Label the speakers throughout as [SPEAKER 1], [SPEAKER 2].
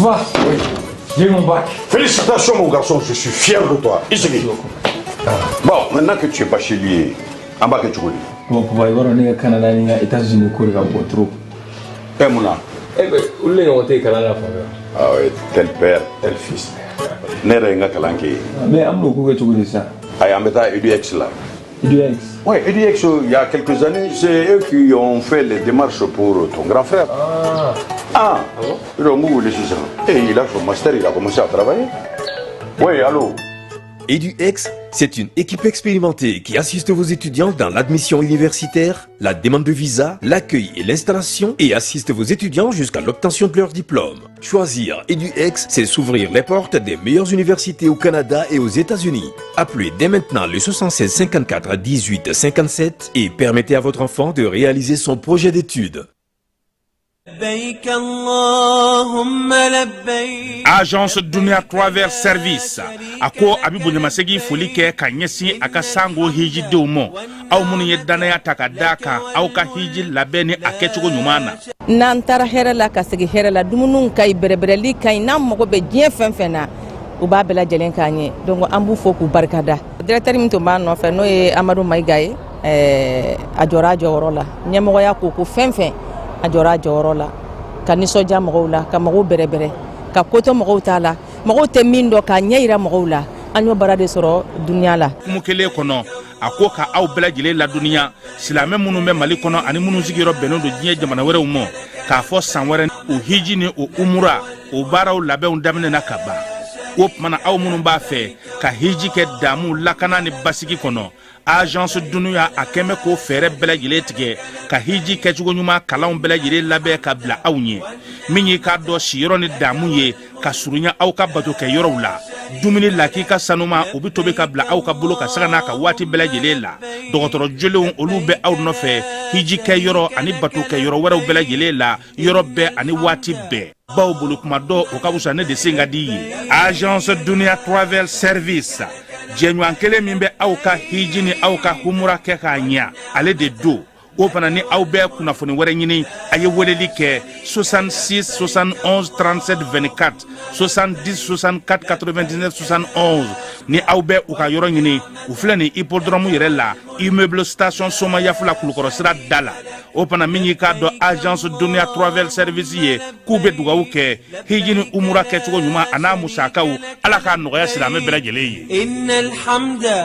[SPEAKER 1] Papa,
[SPEAKER 2] Oui.
[SPEAKER 1] J'ai eu mon bac.
[SPEAKER 2] Félicitations, mon garçon, je suis fier de toi. Ici. Bon, maintenant que tu es bachelier, en bas que tu connais.
[SPEAKER 1] Bon, papa, i b'a dɔn ne ka Canada ni n ka États-Unis ko de ka bon trop.
[SPEAKER 2] Eh, mun na?
[SPEAKER 1] Eh ben, olu de ɲɔgɔn tɛ yen kalan na fan fɛ.
[SPEAKER 2] Ah oui, tel père, tel fils. Ne yɛrɛ ye n ka kalan kɛ yen.
[SPEAKER 1] Mais an bɛn'o ko kɛ cogo di sisan?
[SPEAKER 2] Ayi, an bɛ taa EDUX la.
[SPEAKER 1] EDUX.
[SPEAKER 2] Oui, EDUX, il y a quelques années, c'est eux qui ont fait les démarches pour ton grand frère.
[SPEAKER 1] Ah.
[SPEAKER 2] Ah,
[SPEAKER 1] Ah bon?
[SPEAKER 2] Donc, vous voulez ça. Et il a son master, il a commencé à travailler. Oui, allô?
[SPEAKER 3] EduX, c'est une équipe expérimentée qui assiste vos étudiants dans l'admission universitaire, la demande de visa, l'accueil et l'installation et assiste vos étudiants jusqu'à l'obtention de leur diplôme. Choisir EduX, c'est s'ouvrir les portes des meilleures universités au Canada et aux États-Unis. Appelez dès maintenant le 76 54 18 57 et permettez à votre enfant de réaliser son projet d'études.
[SPEAKER 4] لبيك اللهم لبيك.
[SPEAKER 5] Agence Dunia Travel Service a ko a bɛ bonyamasegin foli kɛ ka ɲɛsin a ka sango hijidenw ma, aw minnu ye dannaya ta ka da kan aw ka hiji labɛn ni a kɛcogo ɲuman na.
[SPEAKER 6] N'an taara hɛrɛ la ka segin hɛrɛ la, dumuniw ka ɲi, bɛrɛbɛrɛli ka ɲi, n'an mago bɛ diɲɛ fɛn fɛn na, u b'a bɛɛ lajɛlen k'an ye. Donc an b'u fo k'u barikada. Directeur min tun b'an nɔfɛ, n'o ye Amadu Mayiga ye, a jɔra a jɔyɔrɔ la. Ɲɛmɔgɔya ko ko fɛn fɛn, a jɔra a jɔyɔrɔ la ka nisɔndiya mɔgɔw la, ka mɔgɔw bɛrɛbɛrɛ, ka kotɔ mɔgɔw t'a la, mɔgɔw tɛ min dɔn, k'a ɲɛ yira mɔgɔw la. An y'o baara de sɔrɔ dunuya la.
[SPEAKER 5] Kumu kelen kɔnɔ, a ko ka aw bɛɛ lajɛlen ladɔnniya, silamɛ minnu bɛ Mali kɔnɔ ani minnu sigiyɔrɔ bɛnnen don diɲɛ jamana wɛrɛw ma, k'a fɔ san wɛrɛ o hiji ni o umura o baaraw labɛnw daminɛna ka ban. O tuma na, aw minnu b'a fɛ ka hiji kɛ damu, lakana ni basigi kɔnɔ, Agence Dunuya a kɛn bɛ k'o fɛɛrɛ bɛɛ lajɛlen tigɛ ka hiji kɛcogo ɲuman kalanw bɛɛ lajɛlen labɛn ka bila aw ɲɛ. Min y'i k'a dɔn siyɔrɔ ni damu ye ka surunya aw ka bato kɛ yɔrɔw la, dumuni lakika sanuma o bɛ tobi ka bila aw ka bolo ka saga n'a ka waati bɛɛ lajɛlen la. Dɔgɔtɔrɔ jolenw olu bɛ aw nɔfɛ hiji kɛ yɔrɔ ani bato kɛ yɔrɔ wɛrɛw bɛɛ lajɛlen la, yɔrɔ bɛɛ ani waati bɛɛ. Baw bolo kuma dɔ o ka wusa ne de sen ka di ye. Agence Dunia Travel Service, jɛɲɔgɔn kelen min bɛ aw ka hiji ni aw ka humura kɛ k'a ɲa, ale de don. O fana ni aw bɛ kunnafoni wɛrɛ ɲini, a ye weleli kɛ 66 71 37 24, 70 64 99 71. Ni aw bɛ u ka yɔrɔ ɲini, u filɛ nin hippodrome yɛrɛ la, immeuble station Somayafula, Kulukɔrɔ sira da la. O fana min y'i k'a dɔn Agence Dunia Travel Service ye, k'u bɛ dugawu kɛ hiji ni umura kɛcogo ɲuman a n'a musakaw, Ala k'a nɔgɔya silamɛ bɛɛ lajɛlen ye.
[SPEAKER 4] إن الحمد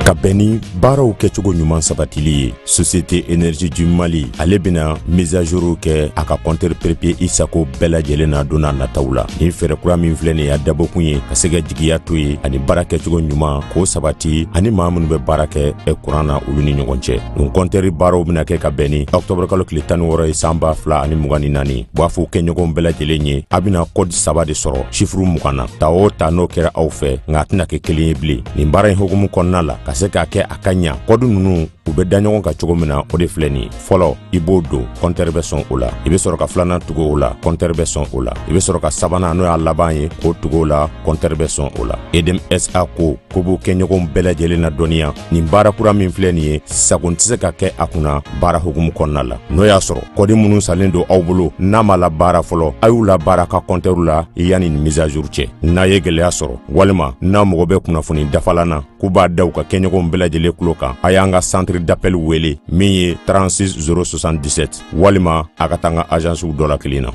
[SPEAKER 7] Ka bɛn ni baaraw kɛcogo ɲuman sabatili ye, Société Énergie du Mali ale bena mise à jour kɛ a ka compteur prépayé i sago bɛɛ lajɛlen na don n'a nataw la. Nin fɛɛrɛ kura min filɛ nin y'a dabɔkun ye ka se ka jigiya to ye ani baara kɛcogo ɲuman k'o sabati ani maa minnu bɛ baara kɛ kuran na, olu ni ɲɔgɔn cɛ. Nin compteur baaraw bena kɛ ka bɛn ni octobre kalo tile 16 ye, san 2024. B'a fɔ kɛɲɔgɔn bɛɛ lajɛlen ye, a bena code saba de sɔrɔ chiffre 20 na, ta o ta n'o kɛra aw fɛ, nka a tɛna kɛ kelen ye bilen. Nin baara in hukumu kɔnɔna la, ka se k'a kɛ a ka ɲa, code ninnu u bɛ da ɲɔgɔn kan cogo min na, o de filɛ nin ye. Fɔlɔ, i b'o don, compteur bɛ sɔn o la. I bɛ sɔrɔ ka filanan tugu o la, compteur bɛ sɔn o la. I bɛ sɔrɔ ka sabanan, n'o y'a laban ye, k'o tugu o la, compteur bɛ sɔn o la. EDM SA ko ko b'u kɛɲɔgɔnw bɛɛ lajɛlen na dɔnniya, nin baara kura min filɛ nin ye, sago tɛ se ka kɛ a kunna baara hukumu kɔnɔna la. N'o y'a sɔrɔ code minnu salen don aw bolo n'a ma la baara fɔlɔ, a y'u la baara ka compteur la yanni nin mise à jour cɛ. N'a ye gɛlɛya sɔrɔ walima n'a mago bɛ kunnafoni dafalan na, k'u b'a da u ka kɛɲɔgɔnw bɛɛ lajɛlen tulo kan, a y'an ka centre d'appel wele min ye 36 077, walima a ka taa an ka agencew dɔ la kelen na.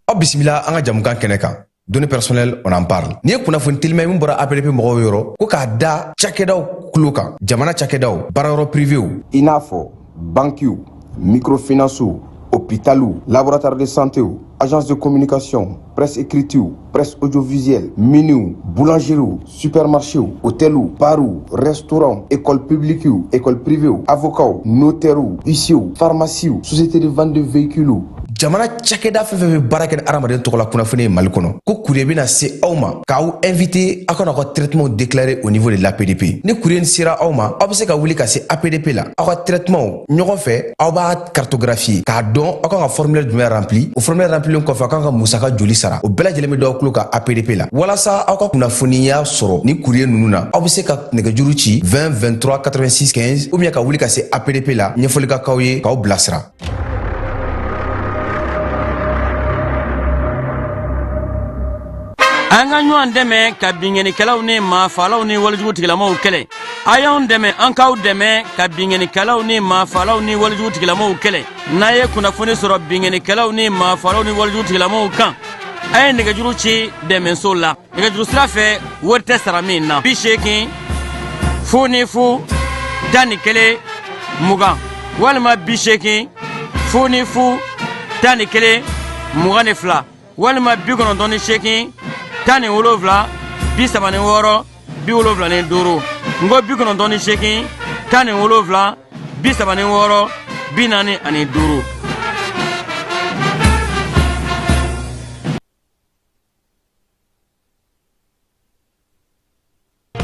[SPEAKER 8] Aw bisimila an ka jamukan kɛnɛ kan, Données personnelles, on en parle. N'i ye kunnafoni telima min bɔra APDP mɔgɔw yɔrɔ ko k'a da cakɛdaw tulo kan, jamana cakɛdaw, baarayɔrɔ privéw, i n'a fɔ bankiw, microfinancew, hôpitaliw, laboratoire de santéw, agence de communication, presse écritew, presse audiovisuelle, miniw, boulangeriew, supermarchéw, hôteliw, barw, restaurant, école publiquew, école privéw, avocats, notairew, huissiers, pharmacies, société de vente de véhicules. Jamana cakɛda fɛn fɛn bɛ baara kɛ ni adamaden tɔgɔla kunnafoni ye Mali kɔnɔ, ko courrier bɛna se aw ma k'aw inviter aw ka n'aw ka traitement déclarer au niveau de l'APDP. Ni courrier nin sera aw ma, aw bɛ se ka wuli ka se APDP la, aw ka traitement ɲɔgɔn fɛ, aw b'a cartographier k'a dɔn aw kan ka formulaire jumɛn rempli. O formulaire remplilen kɔfɛ, aw kan ka musaka joli sara, o bɛɛ lajɛlen bɛ d'aw tulo kan APDP la. Walasa aw ka kunnafoniya sɔrɔ ni courrier ninnu na, aw bɛ se ka nɛgɛjuru ci 20 23 86 15 ou bien ka wuli ka se APDP la, ɲɛfɔli ka k'aw ye k'aw bilasira.
[SPEAKER 9] An ka ɲɔgɔn dɛmɛ ka binkannikɛlaw ni maafalaw ni walejugu tigilamaw kɛlɛ. A y'anw dɛmɛ, an k'aw dɛmɛ ka binkannikɛlaw ni maafalaw ni walejugu tigilamaw kɛlɛ. N'a ye kunnafoni sɔrɔ binkannikɛlaw ni maafalaw ni walejugu tigilamaw kan, a ye nɛgɛjuru ci dɛmɛso la nɛgɛjuru sira fɛ, wari tɛ sara min na: 80 00 11 20 walima 80 00 11 22 walima 98 17 36 75. N ko 98 17 36 45.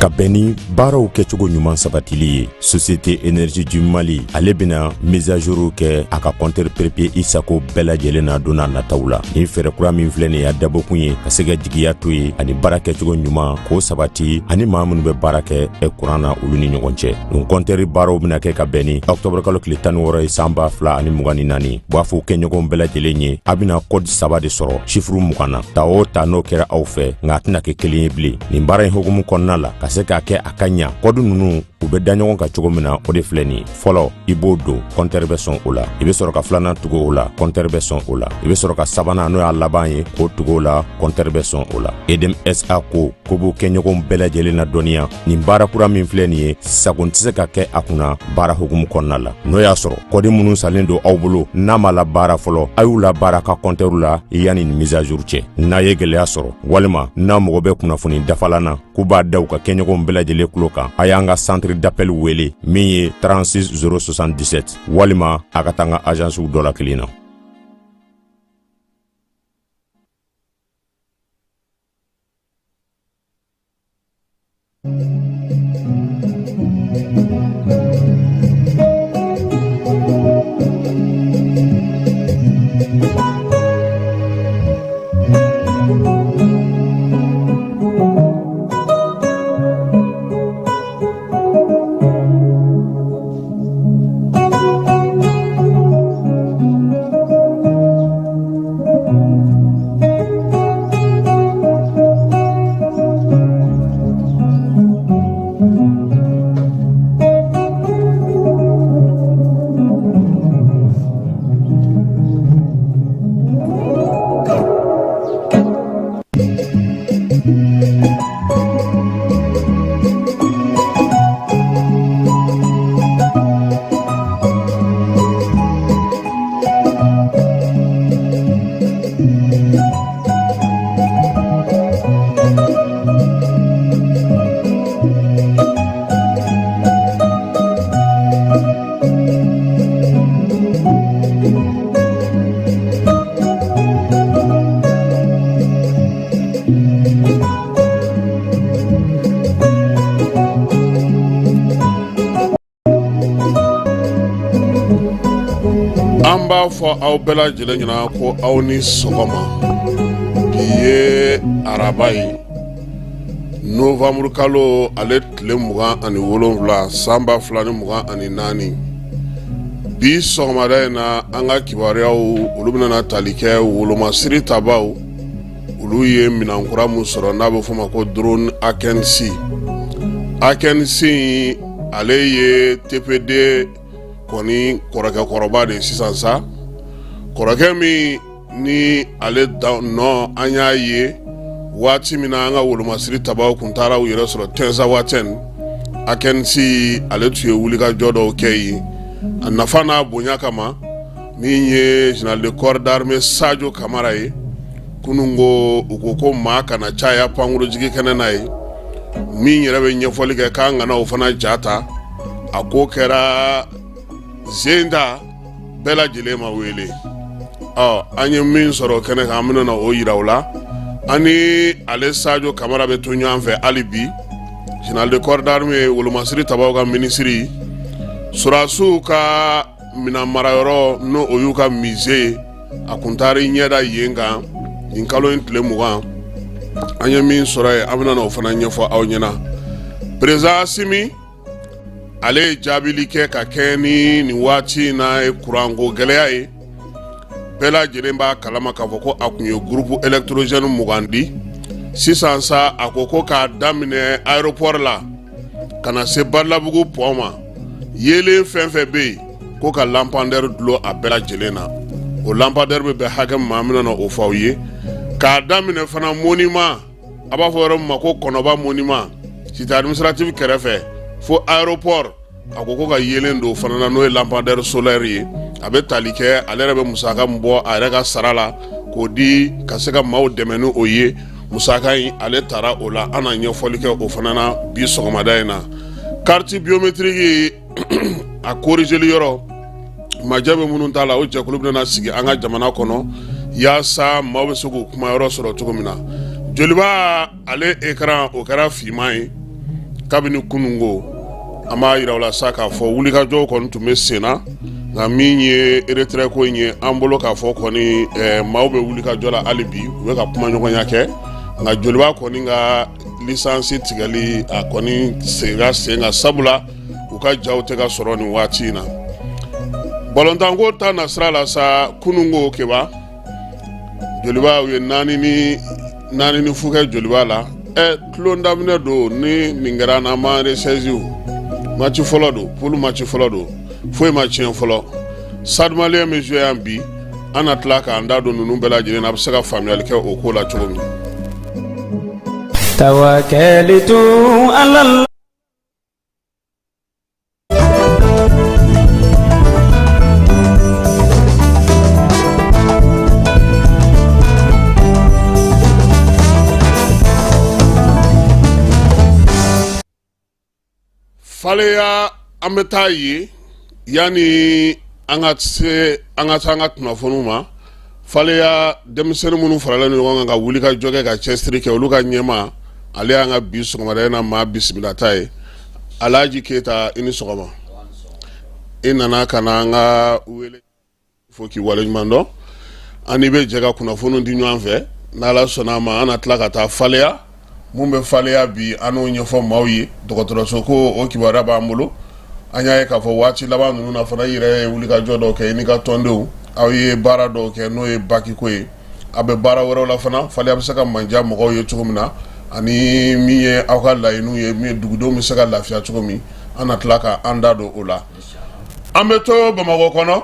[SPEAKER 7] Ka bɛn ni baaraw kɛcogo ɲuman sabatili ye, Société Énergie du Mali ale bɛna mise à jour kɛ a ka compteur prépayé i sago bɛɛ lajɛlen na don n'a nataw la. Nin fɛɛrɛ kura min filɛ nin ye, a dabɔkun ye ka se ka jigiya to ye ani baara kɛcogo ɲuman k'o sabati ani maa minnu bɛ baara kɛ kuran na, olu ni ɲɔgɔn cɛ. Nin compteur baaraw bɛna kɛ ka bɛn ni octobre kalo tile 16 ye san 2024. B'a fɔ kɛɲɔgɔn bɛɛ lajɛlen ye, a bɛna code saba de sɔrɔ chiffre 20 na. Ta o ta, n'o kɛra aw fɛ, nka a tɛna kɛ kelen ye bilen. Nin baara in hukumu kɔnɔna la, ka se k'a kɛ a ka ɲa, code ninnu u bɛ da ɲɔgɔn kan cogo min na, o de filɛ nin ye. Fɔlɔ, i b'o don, compteur bɛ sɔn o la. I bɛ sɔrɔ ka filanan tugu o la, compteur bɛ sɔn o la. I bɛ sɔrɔ ka sabanan, n'o y'a laban ye, k'o tugu o la, compteur bɛ sɔn o la. EDM SA ko ko b'u kɛɲɔgɔnw bɛɛ lajɛlen na dɔnniya, nin baara kura min filɛ nin ye, sagon tɛ se ka kɛ a kunna baara hukumu kɔnɔna la. N'o y'a sɔrɔ code minnu salen don aw bolo, n'a ma labaara fɔlɔ, a y'u labaara ka compteur la yanni nin mise à jour cɛ. N'a ye gɛlɛya sɔrɔ walima n'a mago bɛ kunnafoni dafalan na, k'u b'a da u ka kɛɲɔgɔnw bɛɛ lajɛlen tulo kan, a y'an ka centre d'appel wele min ye 36 077, walima a ka taa an ka agencew dɔ la kelen na.
[SPEAKER 10] An b'a fɔ aw bɛɛ lajɛlen ɲɛna ko aw ni sɔgɔma. Bi ye araba ye, nowanburu kalo ale tile 27 san 2024. Bi sɔgɔmada in na, an ka kibaruyaw olu bɛna tali kɛ wolomasiri tabaw, olu ye minɛnkura min sɔrɔ n'a bɛ f'o ma ko drone Akensi. Akensi ale ye TPD kɔni kɔrɔkɛ kɔrɔba de ye sisan sa, kɔrɔkɛ min ni ale nɔ an y'a ye waati min na an ka wolomasiri tabaw kun taara u yɛrɛ sɔrɔ Tinzawatɛn. Akensi ale tun ye wulikajɔ dɔw kɛ yen a nafa n'a bonya kama. Min ye général de corps d'armée Sajo Kamara ye, kunun ko u ko ko maa kana caya pankurujigi kɛnɛ na ye, min yɛrɛ bɛ ɲɛfɔli kɛ k'an kana o fana ja ta. A ko kɛra zenda bɛɛ lajɛlen ma wele. Ɔ, an ye min sɔrɔ kɛnɛ kan, an bɛna na o yira u la. An ni ale Sadio Kamara bɛ to ɲɔgɔn fɛ hali bi, général de corps d'armée, wolomasiri tabaw ka minisiri, sɔrɔdasiw ka minan marayɔrɔ, n'o o y'u ka musée ye. A kun taara i ɲɛda yen kan nin kalo in tile 20. An ye min sɔrɔ yen, an bɛna na o fana ɲɛfɔ aw ɲɛna. Président Asimi, ale ye jaabili kɛ ka kɛɲɛ ni nin waati in na ye kuranko gɛlɛya ye. Bɛɛ lajɛlen b'a kalama k'a fɔ ko a kun ye groupe électrogène 20 di. Sisan sa, a ko ko k'a daminɛ aéroport la ka na se Badalabugu pont ma, yeelen fɛn fɛn bɛ yen, ko ka lampadaire dulon a bɛɛ lajɛlen na. O lampadaire bɛ bɛn hakɛ min ma, an bɛna na o fɔ aw ye. K'a daminɛ fana monument, a b'a fɔ yɔrɔ min ma ko Kɔnɔba monument, cité administrative kɛrɛfɛ, fo aéroport, a ko ko ka yeelen don fana na, n'o ye lampadaire solaire ye. A bɛ tali kɛ, ale yɛrɛ bɛ musaka min bɔ a yɛrɛ ka sara la k'o di ka se ka maaw dɛmɛ ni o ye, musaka in ale taara o la. An na ɲɛfɔli kɛ o fana na bi sɔgɔmada in na. Carte biométrique a corrigeli yɔrɔ, majɛ bɛ minnu ta la, o jɛkulu bɛna sigi an ka jamana kɔnɔ yaasa maaw bɛ se k'u kuma yɔrɔ sɔrɔ cogo min na. Joliba ale écran, o kɛra finman ye kabini kununko. An b'a yira u la sa k'a fɔ wulikajɔw kɔni tun bɛ sen na, nka min ye retrait ko in ye, an bolo k'a fɔ kɔni maaw bɛ wulikajɔ la hali bi, u bɛ ka kumaɲɔgɔnya kɛ. Nka Joliba kɔni ka licence tigɛli, a kɔni seginna sen kan, sabula u ka jaw tɛ ka sɔrɔ nin waati in na. Balontanko ta na sira la sa, kununko keba Joliba, u ye 4 ni 4 ni 0 kɛ Joliba la. Ɛ, tulon daminɛ don ni nin kɛra an na, an b'an ressaisi. Match fɔlɔ don, poule match fɔlɔ don, foyi ma tiɲɛ fɔlɔ. Stade Malien bɛ jouer yan bi. An na tila k'an da don ninnu bɛɛ lajɛlen na, a bɛ se ka faamuyali kɛ o ko la cogo min.
[SPEAKER 11] توكلت على الله.
[SPEAKER 10] Faleya, an bɛ taa yen yanni an ka se an ka taa an ka kunnafoniw ma. Faleya denmisɛnnin minnu faralen ɲɔgɔn kan ka wuli ka jɔ kɛ, ka cɛsiri kɛ, olu ka ɲɛmaa, ale y'an ka bi sɔgɔmada in na maa bisimilata ye. Alhaji Keyita, i ni sɔgɔma. I nana ka na an ka wele fo k'i waleɲuman dɔn. An bɛ jɛ ka kunnafoniw di ɲɔgɔn fɛ n'Ala sɔnna a ma. An na tila ka taa Faleya, mun bɛ Faleya bi, an n'o ɲɛfɔ maaw ye. Dɔgɔtɔrɔso ko, o kibaruya b'an bolo. An y'a ye k'a fɔ waati laban ninnu na fana, i yɛrɛ ye wulikajɔ dɔw kɛ, i n'i ka tɔndenw, aw ye baara dɔw kɛ, n'o ye baki ko ye. A bɛ baara wɛrɛw la fana, Faleya bɛ se ka manja mɔgɔw ye cogo min na, ani min ye aw ka laɲiniw ye, min ye dugudenw bɛ se ka lafiya cogo min, an na tila ka an da don o la. An bɛ to Bamakɔ kɔnɔ.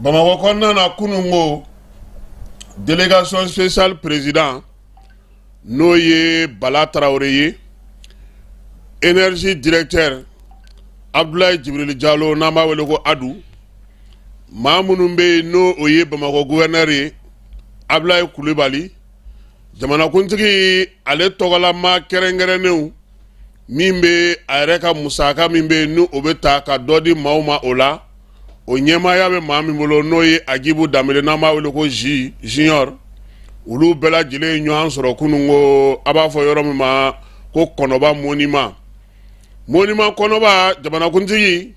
[SPEAKER 10] Bamakɔ kɔnɔna na, kunun ko délégation spéciale président, n'o ye Bala Tarawele ye, énergie directeur Abdoulaye Jibril Jalo, n'an b'a wele ko Adu, maa minnu bɛ yen, n'o o ye Bamakɔ gouverneur ye Abdoulaye Kulibali, jamanakuntigi ale tɔgɔlama kɛrɛnkɛrɛnnenw, min bɛ a yɛrɛ ka musaka min bɛ yen, ni o bɛ ta ka dɔ di maaw ma, o la o ɲɛmaaya bɛ maa min bolo, n'o ye Agibu Danbele, n'an b'a wele ko J Junior, olu bɛɛ lajɛlen ye ɲɔgɔn sɔrɔ kunun ko, a b'a fɔ yɔrɔ min ma ko Kɔnɔba monument. Monument Kɔnɔba, jamanakuntigi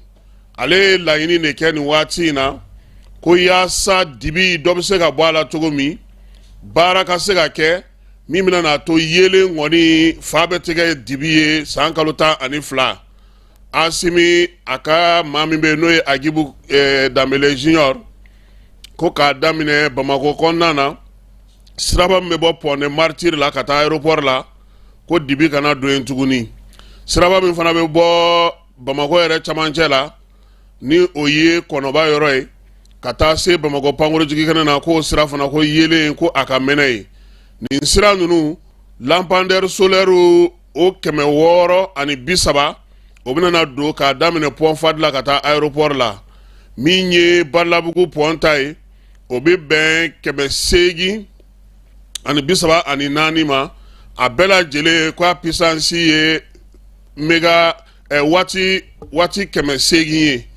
[SPEAKER 10] ale ye laɲini de kɛ nin waati in na ko yaasa dibi dɔ bɛ se ka bɔ a la cogo min, baara ka se ka kɛ min bɛna n'a to yeelen kɔni fa bɛ tigɛ dibi ye san kalo 12. Asimi a ka maa min bɛ yen, n'o ye Agibu Danbele Junior, ko k'a daminɛ Bamakɔ kɔnɔna na, siraba min bɛ bɔ Pont des Martyrs la ka taa aéroport la, ko dibi kana don yen tuguni. Siraba min fana bɛ bɔ Bamakɔ yɛrɛ camancɛ la, ni o ye Kɔnɔba yɔrɔ ye, ka taa se Bamakɔ pankurujigi kɛnɛ na, k'o sira fana ko yeelen ko a ka mɛnɛ ye. Nin sira ninnu, lampadaire solaire o 630, o bɛna na don k'a daminɛ pont Fad la ka taa aéroport la. Min ye Badalabugu pont ta ye, o bɛ bɛn 834 ma. A bɛɛ lajɛlen ko a puissance ye méga watt 800 ye.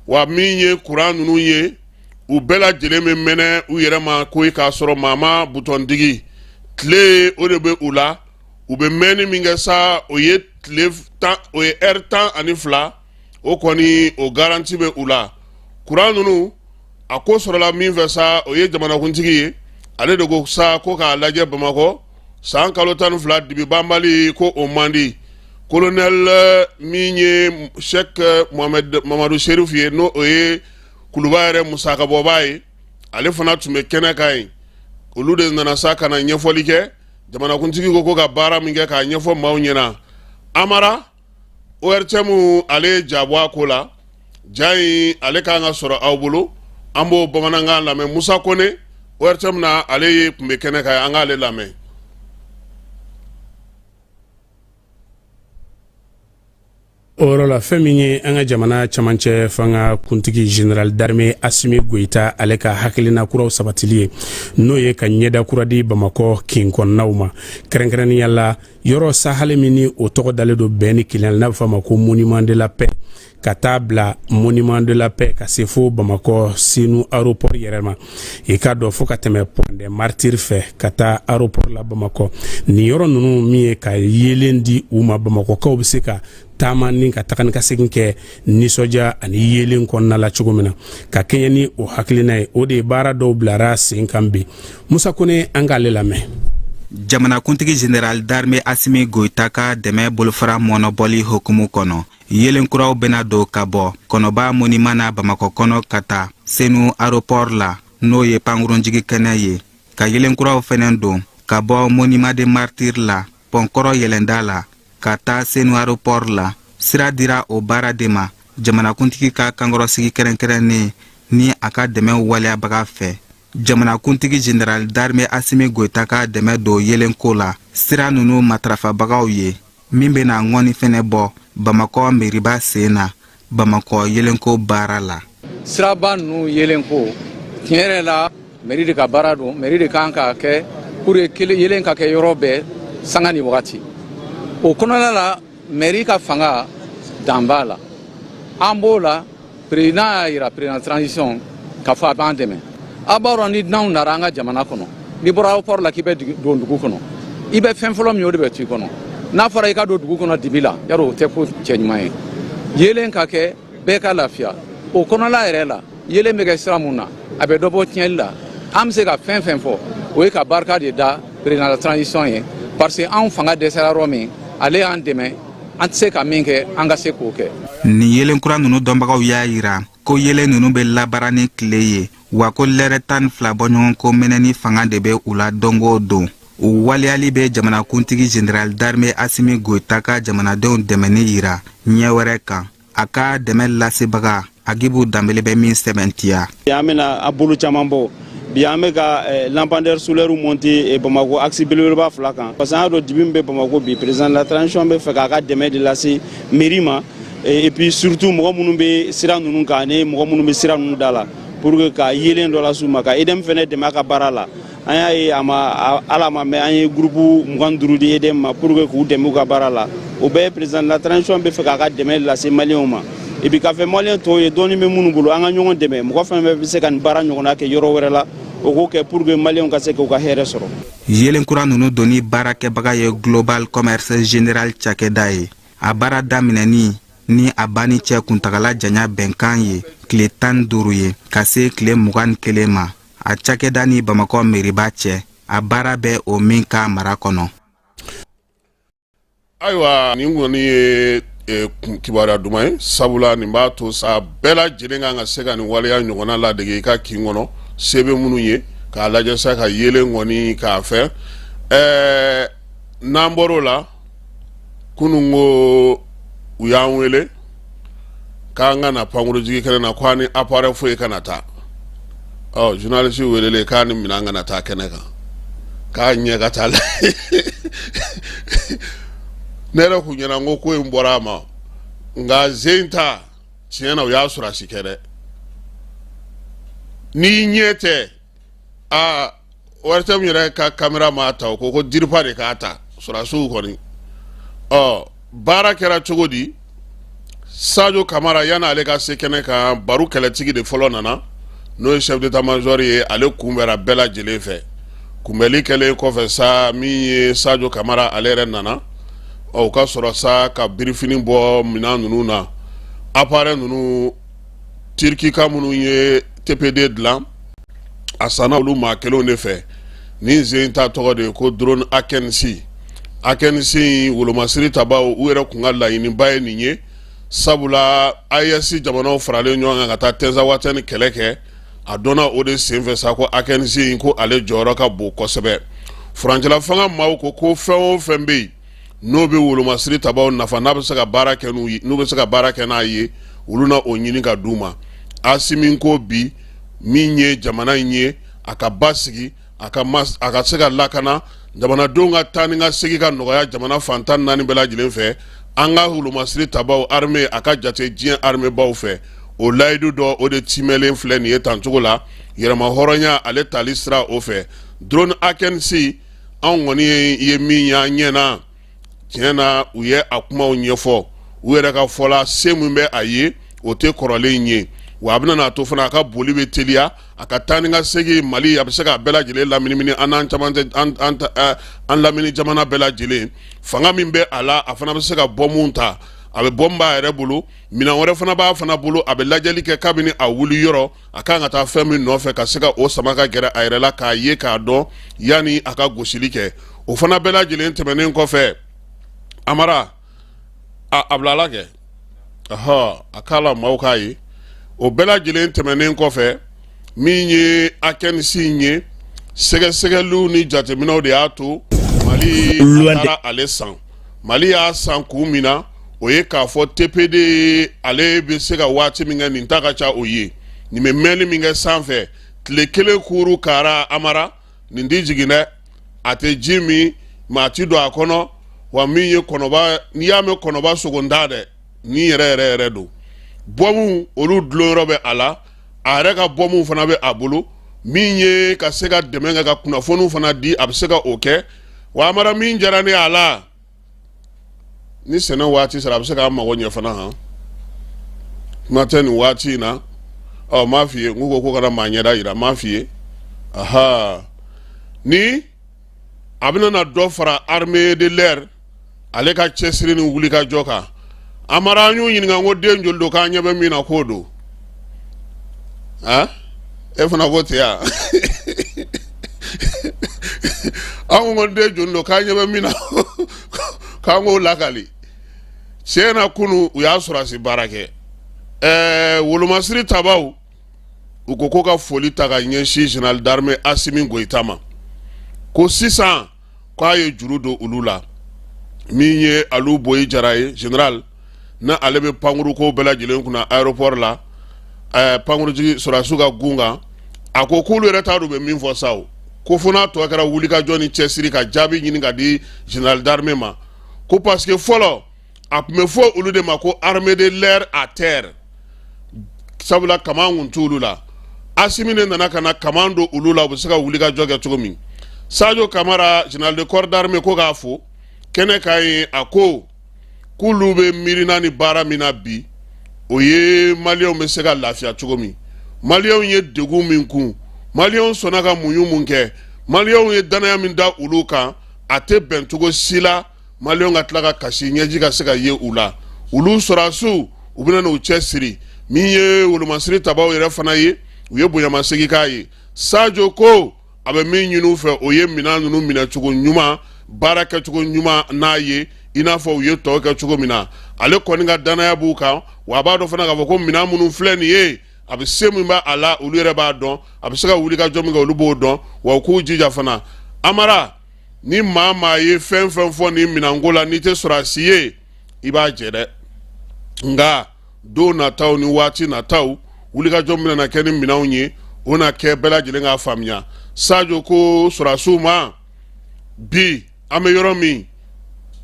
[SPEAKER 10] Wa min ye kuran ninnu ye, U bɛɛ lajɛlen bɛ mɛnɛ u yɛrɛ ma ko k'a sɔrɔ maa ma butɔn digi. Tile o de bɛ u la. U bɛ mɛnni min kɛ sa, o ye tile 10, o ye ɛri 12. O kɔni, o garanti bɛ u la. Kuran ninnu, a ko sɔrɔla min fɛ sa, o ye jamanakuntigi ye. Ale de ko sa ko k'a lajɛ Bamakɔ san kalo 12, dibi banbali ko o man di. Kolonɛli min ye Sɛki Mohamed Mamadu Serifu ye, n'o o ye kuluba yɛrɛ musakabɔbaa ye, ale fana tun bɛ kɛnɛ kan yen. Olu de nana sa ka na ɲɛfɔli kɛ. Jamanakuntigi ko ka baara min kɛ, k'a ɲɛfɔ maaw ɲɛna. Amara ORTM, ale ye ja bɔ a ko la. Ja in, ale kan ka sɔrɔ aw bolo. An b'o bamanankan lamɛn. Musa Kone, ORTM na, ale ye tun bɛ kɛnɛ kan, an k'ale lamɛn.
[SPEAKER 12] O yɔrɔ la, fɛn min ye an ka jamana camancɛ fanga kuntigi général d'armée Asimi Goyita, ale ka hakilina kuraw sabatili ye, n'o ye ka ɲɛda kura di Bamakɔ kin kɔnɔnaw ma, kɛrɛnkɛrɛnnenya la yɔrɔ sahale min ni o tɔgɔ dalen don bɛn ni kelenya, n'a bɛ fɔ a ma ko Monument de la Paix, ka taa bila Monument de la Paix ka se fo Bamakɔ Senu aéroport yɛrɛ ma. I k'a dɔn, fo ka tɛmɛ Pont des Martyrs fɛ ka taa aéroport la Bamakɔ, nin yɔrɔ ninnu min ye ka yeelen di u ma, Bamakɔkaw bɛ se ka taama ni ka taga ni ka segin kɛ nisɔndiya ani yeelen kɔnɔna la cogo min na. Ka kɛɲɛ ni o hakilina ye, o de ye baara dɔw bilara sen kan bi. Musa Kone, an k'ale lamɛn.
[SPEAKER 13] Jamanakuntigi général d'armée Asimi Goyita ka dɛmɛ bolofara mɔnɔbɔli hukumu kɔnɔ, yelen kuraw bɛna don ka bɔ Kɔnɔba monument na Bamakɔ kɔnɔ ka taa Senu aéroport la, n'o ye pankurunjigi kɛnɛ ye, ka yelen kuraw fɛnɛ don ka bɔ Monument des Martyrs la, pɔnkɔrɔ yɛlɛnda la, ka taa Senu aéroport la. Sira dira o baara de ma jamanakuntigi ka kankɔrɔsigi kɛrɛnkɛrɛnnen ni a ka dɛmɛ waleyabaga fɛ. Jamanakuntigi général d'armée Asimi Goyita ka dɛmɛ don yelenko la sira nunu matarafabagaw ye, min bɛna ŋɔni fɛnɛ bɔ Bamakɔ meriba sen na Bamakɔ yelenko baara la.
[SPEAKER 14] Siraba ninnu yelenko, tiɲɛ yɛrɛ la, mairie de ka baara don. Mairie de kan k'a kɛ pour que yelen ka kɛ yɔrɔ bɛɛ sanga ni wagati. O kɔnɔna la, mairie ka fanga dan b'a la. An b'o la, président y'a yira, président transition, k'a fɔ a b'an dɛmɛ. Aw b'a dɔn, ni dunanw nara an ka jamana kɔnɔ, n'i bɔra aéroport la k'i bɛ don dugu kɔnɔ, i bɛ fɛn fɔlɔ min ye, o de bɛ to i kɔnɔ. N'a fɔra i ka don dugu kɔnɔ dibi la, yarɔ o tɛ ko cɛɲuman ye. Yeelen ka kɛ, bɛɛ ka lafiya. O kɔnɔla yɛrɛ la, yeelen bɛ kɛ sira mun na, a bɛ dɔ bɔ tiɲɛli la. An bɛ se ka fɛn fɛn fɔ, o ye ka barika de da président de la transition ye, parce que anw fanga dɛsɛra yɔrɔ min, ale y'an dɛmɛ. An tɛ se ka min kɛ, an ka se k'o kɛ.
[SPEAKER 13] Nin yelen kura ninnu dɔnbagaw y'a yira ko yelen ninnu bɛ labaara ni tile ye, wa ko lɛrɛ 12 bɔɲɔgɔnko mɛnɛni fanga de bɛ u la don o don. U waleyali bɛ jamanakuntigi général d'armée Asimi Goyita ka jamanadenw dɛmɛni yira ɲɛ wɛrɛ kan, a ka dɛmɛ lasebaga Agibu Danbele bɛ min sɛbɛntiya.
[SPEAKER 15] An bɛna a bolo caman bɔ. Bi, an bɛ ka lampadaire solaire monter Bamakɔ axe belebeleba fila kan, parce que an y'a dɔn dibi min bɛ Bamakɔ bi. Président de la transition bɛ fɛ k'a ka dɛmɛ de lase mairie ma, et puis surtout mɔgɔ minnu bɛ sira ninnu kan ani mɔgɔ minnu bɛ sira ninnu da la, pour que ka yeelen dɔ las'u ma, ka EDM fɛnɛ dɛmɛ a ka baara la. An y'a ye a ma ala ma mɛn, an ye groupe 25 di EDM ma pour que k'u dɛmɛ u ka baara la. O bɛɛ, président de la transition bɛ fɛ k'a ka dɛmɛ lase maliyɛnw ma, et puis k'a fɛ maliyɛn tɔw ye, dɔɔni bɛ minnu bolo, an ka ɲɔgɔn dɛmɛ. Mɔgɔ fɛn fɛn bɛ se ka nin baara ɲɔgɔnna kɛ yɔrɔ wɛrɛ la, o k'o kɛ pour que maliyɛnw ka se k'u ka hɛrɛ sɔrɔ.
[SPEAKER 13] Yelen kura ninnu donni baarakɛbaga ye Global Commerce Général cakɛda ye. A baara daminɛni ni a banni cɛ kuntagala janya bɛnkan ye tile 15 ye ka se tile 21 ma, a cakɛda ni Bamakɔ meriba cɛ, a baara bɛ o min ka mara kɔnɔ.
[SPEAKER 10] Ayiwa, nin kɔni ye kibaruya duman ye, sabula nin b'a to sa bɛɛ lajɛlen kan ka se ka nin waleya ɲɔgɔnna ladege i ka kin kɔnɔ, se bɛ minnu ye, k'a lajɛ sa ka yeelen kɔni k'a fɛ. N'an bɔr'o la, kunun ko u y'an wele k'an ka na pankurujigi kɛnɛ na, ko an ni appareil foyi kana taa. Ɔ journaliste welelen k'a ni minɛn kana taa kɛnɛ kan, k'a ɲɛ ka taa la. Ne yɛrɛ kun ɲɛna ko ko in bɔra a ma, nka zen ta tiɲɛ na, u y'a sɔrɔsi kɛ dɛ. N'i ɲɛ tɛ aa, ORTM yɛrɛ ka kamera m'a ta, o ko ko DIRPA de k'a ta. Sɔrɔdasiw kɔni, ɔ baara kɛra cogo di? Sajo Kamara, yanni ale ka se kɛnɛ kan, baro kɛlɛtigi de fɔlɔ nana. n'o ye chef d'état major ye, ale kunbɛra bɛɛ lajɛlen fɛ. Kunbɛli kɛlen kɔfɛ sa, min ye Sajo Kamara, ale yɛrɛ nana, o ka sɔrɔ sa ka birifini bɔ minɛn ninnu na. Appareil ninnu, Tirikika minnu ye TPD dilan, a sanna olu maa kelenw de fɛ. Nin sen ta tɔgɔ de ye ko drone Akinci. Akinci, wolomasiri tabaw, u yɛrɛ kun ka laɲiniba ye nin ye, sabula AES jamanaw faralen ɲɔgɔn kan ka taa Tinzawatɛni kɛlɛ kɛ, a dɔnna o de senfɛ sa ko Akinci ko ale jɔyɔrɔ ka bon kosɛbɛ. Furancɛla fanga maaw ko ko fɛn o fɛn bɛ yen n'o bɛ wolomasiri tabaw nafa, n'a bɛ se ka baara kɛ n'u ye, n'u bɛ se ka baara kɛ n'a ye, olu na o ɲini ka d'u ma. Asimi ko bi, min ye jamana in ye, a ka basigi, a ka se ka lakana, jamanadenw ka taa ni ka segin ka nɔgɔya jamana fan 14 bɛɛ lajɛlen fɛ, an ka wolomasiri tabaw armée a ka jate diɲɛ armée baw fɛ. O layidu dɔ, o de timɛlen filɛ nin ye tan cogo la, yɛrɛma hɔrɔnya ale tali sira o fɛ. Drone Akinci, anw kɔni ye min y'an ɲɛ na, tiɲɛ na, u ye a kumaw ɲɛfɔ. U yɛrɛ ka fɔ la, se min bɛ a ye, o tɛ kɔrɔlen ye, wa a bɛna n'a to fana a ka boli bɛ teliya, a ka taa ni ka segin Mali, a bɛ se k'a bɛɛ lajɛlen laminimini, an n'an caman tɛ an lamini jamana bɛɛ lajɛlen. Fanga min bɛ a la, a fana bɛ se ka bɔnmu ta, a bɛ bɔn b'a yɛrɛ bolo, minɛn wɛrɛ fana b'a fana bolo, a bɛ lajɛli kɛ kabini a wuli yɔrɔ, a kan ka taa fɛn min nɔfɛ, ka se ka o sama ka gɛrɛ a yɛrɛ la k'a ye k'a dɔn yanni a ka gosili kɛ. O fana bɛɛ lajɛlen tɛmɛnen kɔfɛ, Amara a bilala kɛ ɔhɔ a k'a la maaw k'a ye. O bɛɛ lajɛlen tɛmɛnen kɔfɛ, min ye Akinci in ye, sɛgɛsɛgɛliw ni jateminɛw de y'a to Mali taara ale san. Mali y'a san kun min na, o ye k'a fɔ TPD ale bɛ se ka waati min kɛ, nin ta ka ca o ye. Nin bɛ mɛnli min kɛ sanfɛ, tile kelen kuuru kara, Amara, nin tɛ jigin dɛ, a tɛ ji min, maa ti don a kɔnɔ. Wa min ye kɔnɔba, n'i y'a mɛn kɔnɔba sogonta dɛ, nin yɛrɛ yɛrɛ yɛrɛ don. Bɔnmu olu dulonyɔrɔ bɛ a la, a yɛrɛ ka bɔnmu fana bɛ a bolo, min ye ka se ka dɛmɛ kɛ ka kunnafoniw fana di, a bɛ se ka o kɛ. Wa Amara, min diyara ne a la, ni sɛnɛ waati sera, a bɛ se k'a mago ɲɛ fana. Han, kuma tɛ nin waati in na. Ɔ, m'a f'i ye n ko kana maa ɲɛda yira, m'a f'i ye. Aha, ni a bɛna na dɔ fara armée de l'air ale ka cɛsiri ni wulikajɔ kan. Amara, an y'u ɲininka ko den joli don, k'an ɲɛ bɛ min na k'o don. E fana ko ten yan. An ko den joli don, k'an ɲɛ bɛ min na, k'an k'o lakali. Tiɲɛ na, kunun u y'a sɔrɔsi baara kɛ. Ɛɛ, wolomasiri tabaw, u ko ko ka foli ta ka ɲɛsin général d'armée Asimi Goyita ma, ko sisan k'a ye juru don olu la. Min ye Alu Boyi Jara ye, général, na ale bɛ pankuruko bɛɛ lajɛlen kunna aéroport la, pankurujigi sɔrɔdasiw ka gun kan, a ko k'olu yɛrɛ t'a dɔn u bɛ min fɔ sa o, ko fo n'a tɔ kɛra wulikajɔ ni cɛsiri ka jaabi ɲini ka di général d'armée ma, ko parce que fɔlɔ a tun bɛ fɔ olu de ma ko armée de l'air à terre, sabula kaman kun t'olu la. Asimi de nana ka na kaman don olu la, u bɛ se ka wulikajɔ kɛ cogo min. Sajo Kamara, général de corps d'armée, ko k'a fo kɛnɛ kan ye. A ko k'olu bɛ miirina ni baara min na bi, o ye maliyɛnw bɛ se ka lafiya cogo min. Maliyɛnw ye degun min kun, maliyɛnw sɔnna ka muɲu mun kɛ, maliyɛnw ye danaya min da olu kan, a tɛ bɛn cogo si la maliyɛnw ka tila ka kasi, ɲɛji ka se ka ye u la. Olu sɔrɔdasiw, u bɛna n'u cɛ siri. Min ye wolomasiri tabaw yɛrɛ fana ye, u ye bonyamasegin k'a ye. Sajo ko a bɛ min ɲini u fɛ, o ye minɛn ninnu minɛcogo ɲuman, baara kɛcogo ɲuman n'a ye, i n'a fɔ u ye tɔw kɛ cogo min na. Ale kɔni ka danaya b'u kan, wa a b'a dɔn fana k'a fɔ ko minɛn minnu filɛ nin ye, a bɛ se min b'a la, olu yɛrɛ b'a dɔn, a bɛ se ka wulikajɔ min kɛ, olu b'o dɔn, wa u k'u jija fana. Amara, ni maa maa ye fɛn fɛn fɔ nin minɛnko la, n'i tɛ sɔrɔdasi ye, i b'a jɛ dɛ. Nka don nataw ni waati nataw, wulikajɔ min bɛna kɛ ni minɛnw ye, o na kɛ bɛɛ lajɛlen k'a faamuya. Sajo ko sɔrɔdasiw ma bi, an bɛ yɔrɔ min,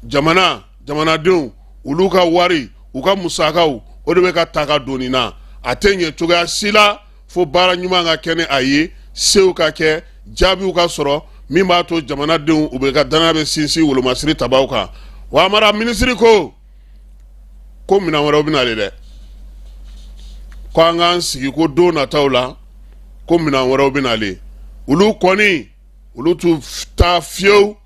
[SPEAKER 10] jamana jamanadenw, olu ka wari, u ka musakaw, o de bɛ ka ta ka don nin na. A tɛ ɲɛ cogoya si la fo baara ɲuman ka kɛ ni a ye, sew ka kɛ, jaabiw ka sɔrɔ min b'a to jamanadenw u bɛ ka danaya bɛ sinsin wolomasiri tabaw kan. Wa Amara, minisiri ko ko minɛn wɛrɛw bɛ nalen dɛ, ko an k'an sigi ko don nataw la. ko minɛn wɛrɛw bɛ nalen. Olu kɔni, olu t'u taa fiyewu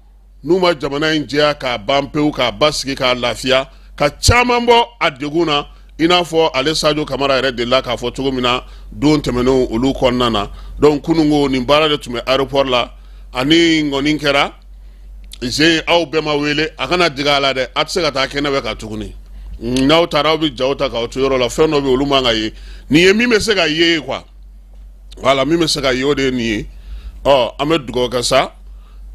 [SPEAKER 10] n'u ma jamana in jɛya k'a ban pewu, k'a basigi, k'a lafiya, ka caman bɔ a degun na, i n'a fɔ ale Sajo Kamara yɛrɛ delila k'a fɔ cogo min na don tɛmɛnenw olu kɔnɔna na. Donc kununko nin baara de tun bɛ aéroport la ani ŋɔni kɛra zen. Aw bɛɛ ma wele, a kana digi a la dɛ, a tɛ se ka taa kɛnɛ bɛ ka tuguni. N'aw taara, aw bɛ jaw ta k'aw to yɔrɔ la. Fɛn dɔ bɛ olu man ka ye, nin ye min bɛ se ka ye quoi. Voilà, min bɛ se ka ye, o de ye nin ye. Ɔ, an bɛ dugawu kɛ sa,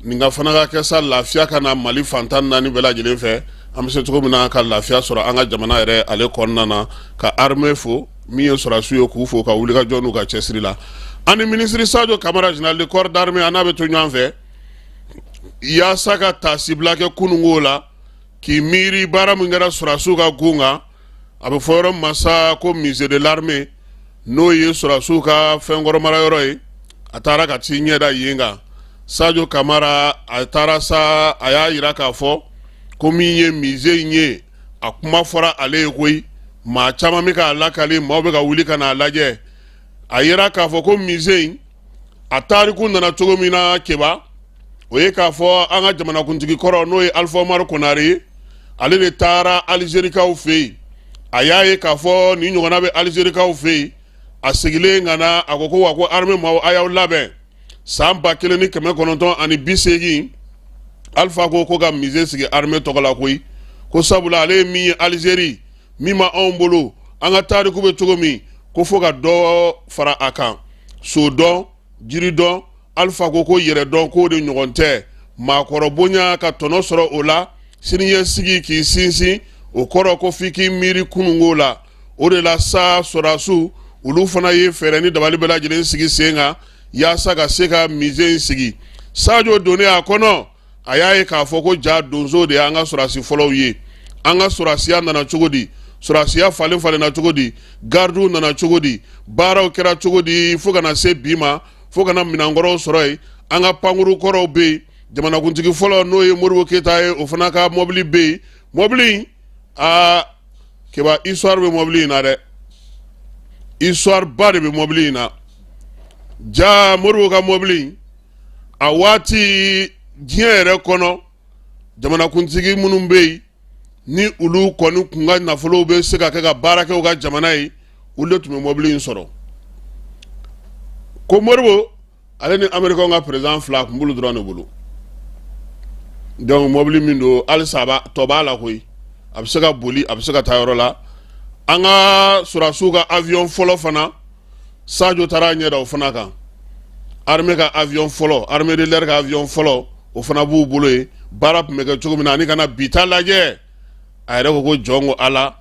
[SPEAKER 10] nin ka fana ka kɛ sa, lafiya ka na Mali fan 14 bɛɛ lajɛlen fɛ, an bɛ se cogo min na ka lafiya sɔrɔ an ka jamana yɛrɛ ale kɔnɔna na. Ka armée fo, min ye sɔrɔdasiw ye, k'u fo ka wulikajɔ n'u ka cɛsiri la. Ani minisiri Sajo Kamara, général de corps d'armée, an n'a bɛ to ɲɔgɔn fɛ yaasa ka taasibila kɛ kununko la, k'i miiri baara min kɛra sɔrɔdasiw ka gun kan. A bɛ fɔ yɔrɔ min ma sa ko musée de l'armée, n'o ye sɔrɔdasiw ka fɛnkɔrɔ mara yɔrɔ ye. A taara ka t'i ɲɛ da yen kan. Sajo Kamara, a taara sa, a y'a yira k'a fɔ ko min ye musée in ye, a kuma fɔra ale ye koyi, maa caman bɛ k'a lakali, maaw bɛ ka wuli ka n'a lajɛ. A yira k'a fɔ ko musée in, a tariku nana cogo min na, Keba, o ye k'a fɔ an ka jamanakuntigi kɔrɔ, n'o ye Alifa Umaru Konare ye, ale de taara Alizerikaw fɛ yen. A y'a ye k'a fɔ nin ɲɔgɔnna bɛ Alizerikaw fɛ yen. A segilen ka na, a ko ko wa, ko armée maaw, a y'aw labɛn. San 1980, Alifa ko ko ka musée sigi armée tɔgɔ la koyi, ko sabula ale ye min ye Alizeri, min ma anw bolo, an ka tariku bɛ cogo min, ko fo ka dɔ fara a kan. So dɔn, jiri dɔn, Alifa ko ko yɛrɛ dɔn, k'o de ɲɔgɔn tɛ maakɔrɔ bonya ka tɔnɔ sɔrɔ o la, siniɲɛsigi k'i sinsin o kɔrɔ, ko f'i k'i miiri kununko la. O de la sa, sɔrɔdasiw olu fana ye fɛɛrɛ ni dabali bɛɛ lajɛlen sigi sen kan yaasa ka se ka musée in sigi. Sajo donnen a kɔnɔ, a y'a ye k'a fɔ ko ja, donso de y'an ka sɔrɔdasi fɔlɔw ye. An ka sɔrɔdasiya nana cogo di? Sɔrɔdasiya falen falenna cogo di? Garidiw nana cogo di? Baaraw kɛra cogo di fo ka na se bi ma, fo ka na minɛnkɔrɔw sɔrɔ yen? An ka pankuru kɔrɔw bɛ yen. Jamanakuntigi fɔlɔ, n'o ye Modibo Keyita ye, o fana ka mɔbili bɛ yen. Mɔbili in, aa Keba, histoire bɛ mɔbili in na dɛ, histoire ba de bɛ mɔbili in na. Ja, Modibo ka mɔbili in, a waati diɲɛ yɛrɛ kɔnɔ, jamanakuntigi minnu bɛ yen ni olu kɔni kun ka nafolow bɛ se ka kɛ ka baara kɛ u ka jamana ye, olu de tun bɛ mɔbili in sɔrɔ. Ko Modibo ale ni Amerikɛnw ka président fila tun b'olu dɔrɔn de bolo. Donc mɔbili min don, halisa tɔ b'a la koyi, a bɛ se ka boli, a bɛ se ka taa yɔrɔ la. An ka sɔrɔdasiw ka avion fɔlɔ fana, Sajo taara a ɲɛ da o fana kan. Armée ka avion fɔlɔ, armée de l'air ka avion fɔlɔ, o fana b'u bolo yen. Baara tun bɛ kɛ cogo min na ani ka na bi ta lajɛ, a yɛrɛ ko ko jɔn ko Ala,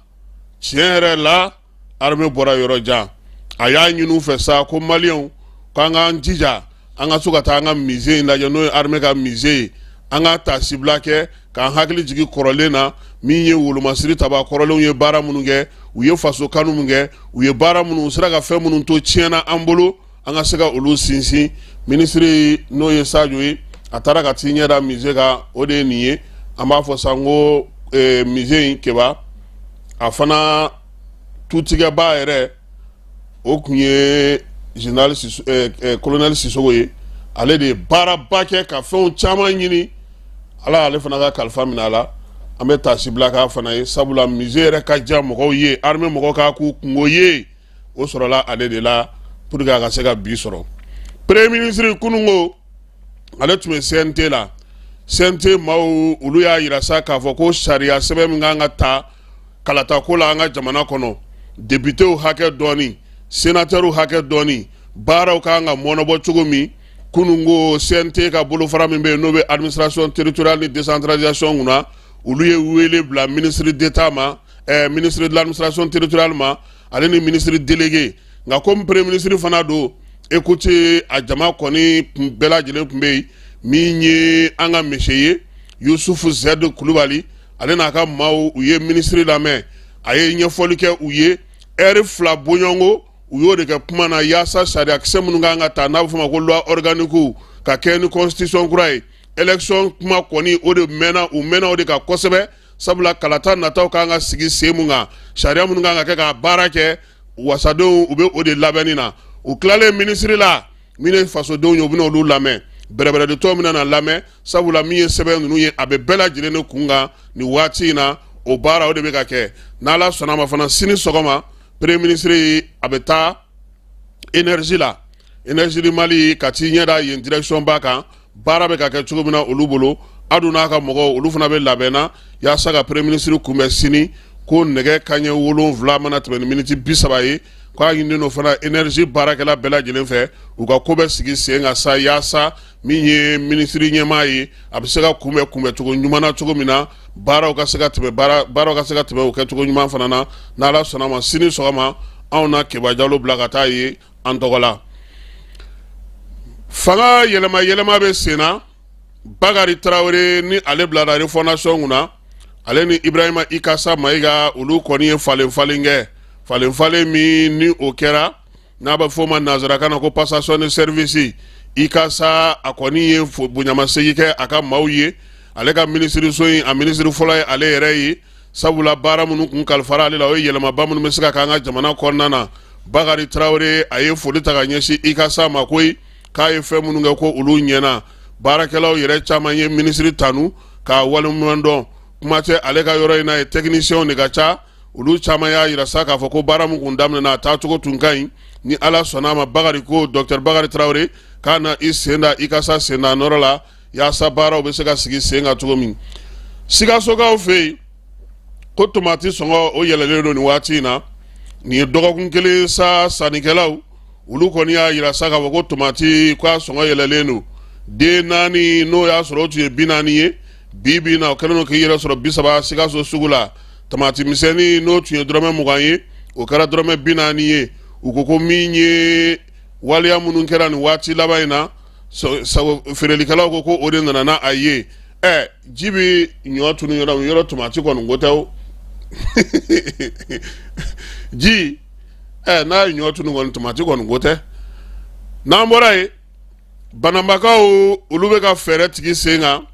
[SPEAKER 10] tiɲɛ yɛrɛ la, armée bɔra yɔrɔ jan. A y'a ɲini u fɛ sa ko maliyɛnw k'an k'an jija, an ka so ka taa an ka musée in lajɛ, n'o ye armée ka musée ye, an ka taasibila kɛ k'an hakili jigin kɔrɔlen na, min ye wolomasiri taba kɔrɔlenw ye, baara minnu kɛ, u ye faso kanu min kɛ, u ye baara minnu, u sera ka fɛn minnu to tiɲɛna an bolo, an ka se ka olu sinsin. Minisiri, n'o ye Sajo ye, a taara ka t'i ɲɛ da musée kan, o de ye nin ye. An b'a fɔ sa ko musée in, Keba, a fana tutigɛbaa yɛrɛ, o tun ye général colonel Sisoko ye. Ale de ye baaraba kɛ ka fɛnw caman ɲini. Ala y'ale fana ka kalifa minɛ a la. An bɛ taasibila k'a fana ye, sabula musée yɛrɛ ka diya mɔgɔw ye, armée mɔgɔw k'a k'u kungo ye, o sɔrɔla ale de la pour que a ka se ka bi sɔrɔ. Premier ministre, kununko ale tun bɛ CNT la. CNT maaw, olu y'a yira sa k'a fɔ ko sariya sɛbɛn min kan ka ta kalatako la an ka jamana kɔnɔ, députéw hakɛ dɔɔni, sénateurw hakɛ dɔɔni, baaraw kan ka mɔnɔbɔ cogo min, kununko CNT ka bolofara min bɛ yen, n'o bɛ administration territoriale ni décentralisation kunna, olu ye wele bila ministre d'État ma, ministre de l'administration territoriale ma, ale ni ministre délégué. Nka komi premier ministre fana don, écoute, a jama kɔni bɛɛ lajɛlen tun bɛ yen. Min ye an ka monsieur ye, Yusufu Zɛdu Kulubali, ale n'a ka maaw, u ye minisiri lamɛn. A ye ɲɛfɔli kɛ u ye ɛri 2 bɔɲɔgɔnko. U y'o de kɛ kuma na yaasa sariyakisɛ minnu kan ka ta, n'a bɛ fɔ o ma ko loi organique, ka kɛ ni constitution kura ye. Élection kuma kɔni, o de mɛnna, u mɛnna o de kan kosɛbɛ, sabula kalata nataw kan ka sigi sen mun kan, sariya minnu kan ka kɛ k'a baara kɛ, wasadenw u bɛ o de labɛnni na. U tilalen minisiri la, min ye fasodenw ye, u bɛna olu lamɛn, bɛrɛbɛrɛditɔ bɛna na lamɛn, sabula min ye sɛbɛn ninnu ye, a bɛ bɛɛ lajɛlen de kun kan nin waati in na. O baara o de bɛ ka kɛ. N'Ala sɔnna a ma fana, sini sɔgɔma premier ministre a bɛ taa énergie la, Énergie du Mali, ka t'i ɲɛ da yen direction ba kan, baara bɛ ka kɛ cogo min na olu bolo. Adu n'a ka mɔgɔw, olu fana bɛ labɛn na yaasa ka premier ministre kunbɛn sini, ko nɛgɛ kanɲɛ 7 mana tɛmɛ ni miniti 30 ye. K'a ɲininen don fana énergie baarakɛla bɛɛ lajɛlen fɛ, u ka ko bɛ sigi sen kan sa, yaasa min ye minisiri ɲɛmaa ye, a bɛ se ka kunbɛn kunbɛncogo ɲuman na cogo min na, baaraw ka se ka tɛmɛ, baaraw ka se ka tɛmɛ o kɛcogo ɲuman fana na. N'Ala sɔnna ma, sini sɔgɔma anw na Keba Jalo bila ka taa yen an tɔgɔ la. Fanga yɛlɛma yɛlɛma bɛ sen na. Bakari Tarawele ni ale bilara refondation kunna, ale ni Ibrahima Ikasa Mayiga, olu kɔni ye falen falen kɛ. Falen falen min ni o kɛra, n'a bɛ f'o ma nanzarakan na ko passation de service, Ikasa a kɔni ye bonyamasegin kɛ a ka maaw ye. Ale ka minisiriso in, a minisiri fɔlɔ ye ale yɛrɛ ye, sabula baara minnu kun kalifara ale la, o ye yɛlɛmaba minnu bɛ se ka k'an ka jamana kɔnɔna na. Bakari Tarawele a ye foli ta ka ɲɛsin Ikasa ma koyi, k'a ye fɛn minnu kɛ ko olu ɲɛna. Baarakɛlaw yɛrɛ caman ye minisiri tanu k'a waleɲuman dɔn. Kuma tɛ ale ka yɔrɔ in na ye, tɛkinisiyɛnw de ka ca. Olu caman y'a yira sa k'a fɔ ko baara min kun daminɛna, a taacogo tun ka ɲi. Ni Ala sɔnna a ma, Bakari ko docteur Bakari Tarawele k'a na i sen da Ikasa sen da nɔrɔ la, yaasa baaraw bɛ se ka sigi sen kan cogo min. Sikasokaw fɛ yen, ko tomati sɔngɔ o yɛlɛlen don nin waati in na. Nin ye dɔgɔkun kelen sa, sannikɛlaw olu kɔni y'a yira sa k'a fɔ ko tomati k'a sɔngɔ yɛlɛlen don. Den 4, n'o y'a sɔrɔ o tun ye 40 ye, bi bi in na o kɛlen don k'i yɛrɛ sɔrɔ 30 Sikaso sugu la. Tamati misɛnnin, n'o tun ye dɔrɔmɛ 20 ye, o kɛra dɔrɔmɛ 40 ye. U ko ko min ye waleya minnu kɛra nin waati laban in na, feerelikɛlaw ko ko o de nana n'a ye. Ɛ, ji bɛ ɲɔ tunu yɔrɔ min, yɔrɔ tomati kɔni ko tɛ o. Ji ɛ, n'a ye ɲɔ tunu kɔni, tomati kɔni ko tɛ. N'an bɔra yen, Bananbakaw olu bɛ ka fɛɛrɛ tigi sen kan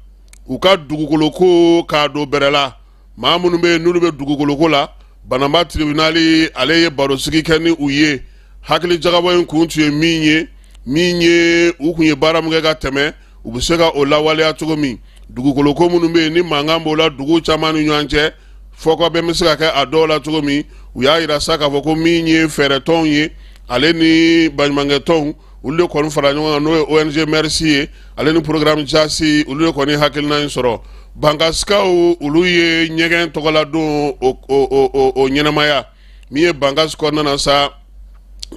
[SPEAKER 10] u ka dugukolo ko k'a don bɛrɛ la. Maa minnu bɛ yen n'olu bɛ dugukoloko la, Bananba tribunal ale ye barosigi kɛ ni u ye. Hakili jagabɔ in kun tun ye min ye, min ye u kun ye baara min kɛ ka tɛmɛ, u bɛ se ka o lawaleya cogo min. Dugukoloko minnu bɛ yen ni mankan b'o la dugu caman ni ɲɔgɔn cɛ, fɔkabɛn bɛ se ka kɛ a dɔw la cogo min. U y'a yira sa k'a fɔ ko min ye fɛɛrɛtɔnw ye, ale ni baɲumankɛtɔnw, olu de kɔni fara ɲɔgɔn kan, n'o ye ONG Merci ye, ale ni programme JASI, olu de kɔni hakilina in sɔrɔ. Bankasikaw olu ye ɲɛgɛn tɔgɔladon o ɲɛnamaya min ye Bankasi kɔnɔna na sa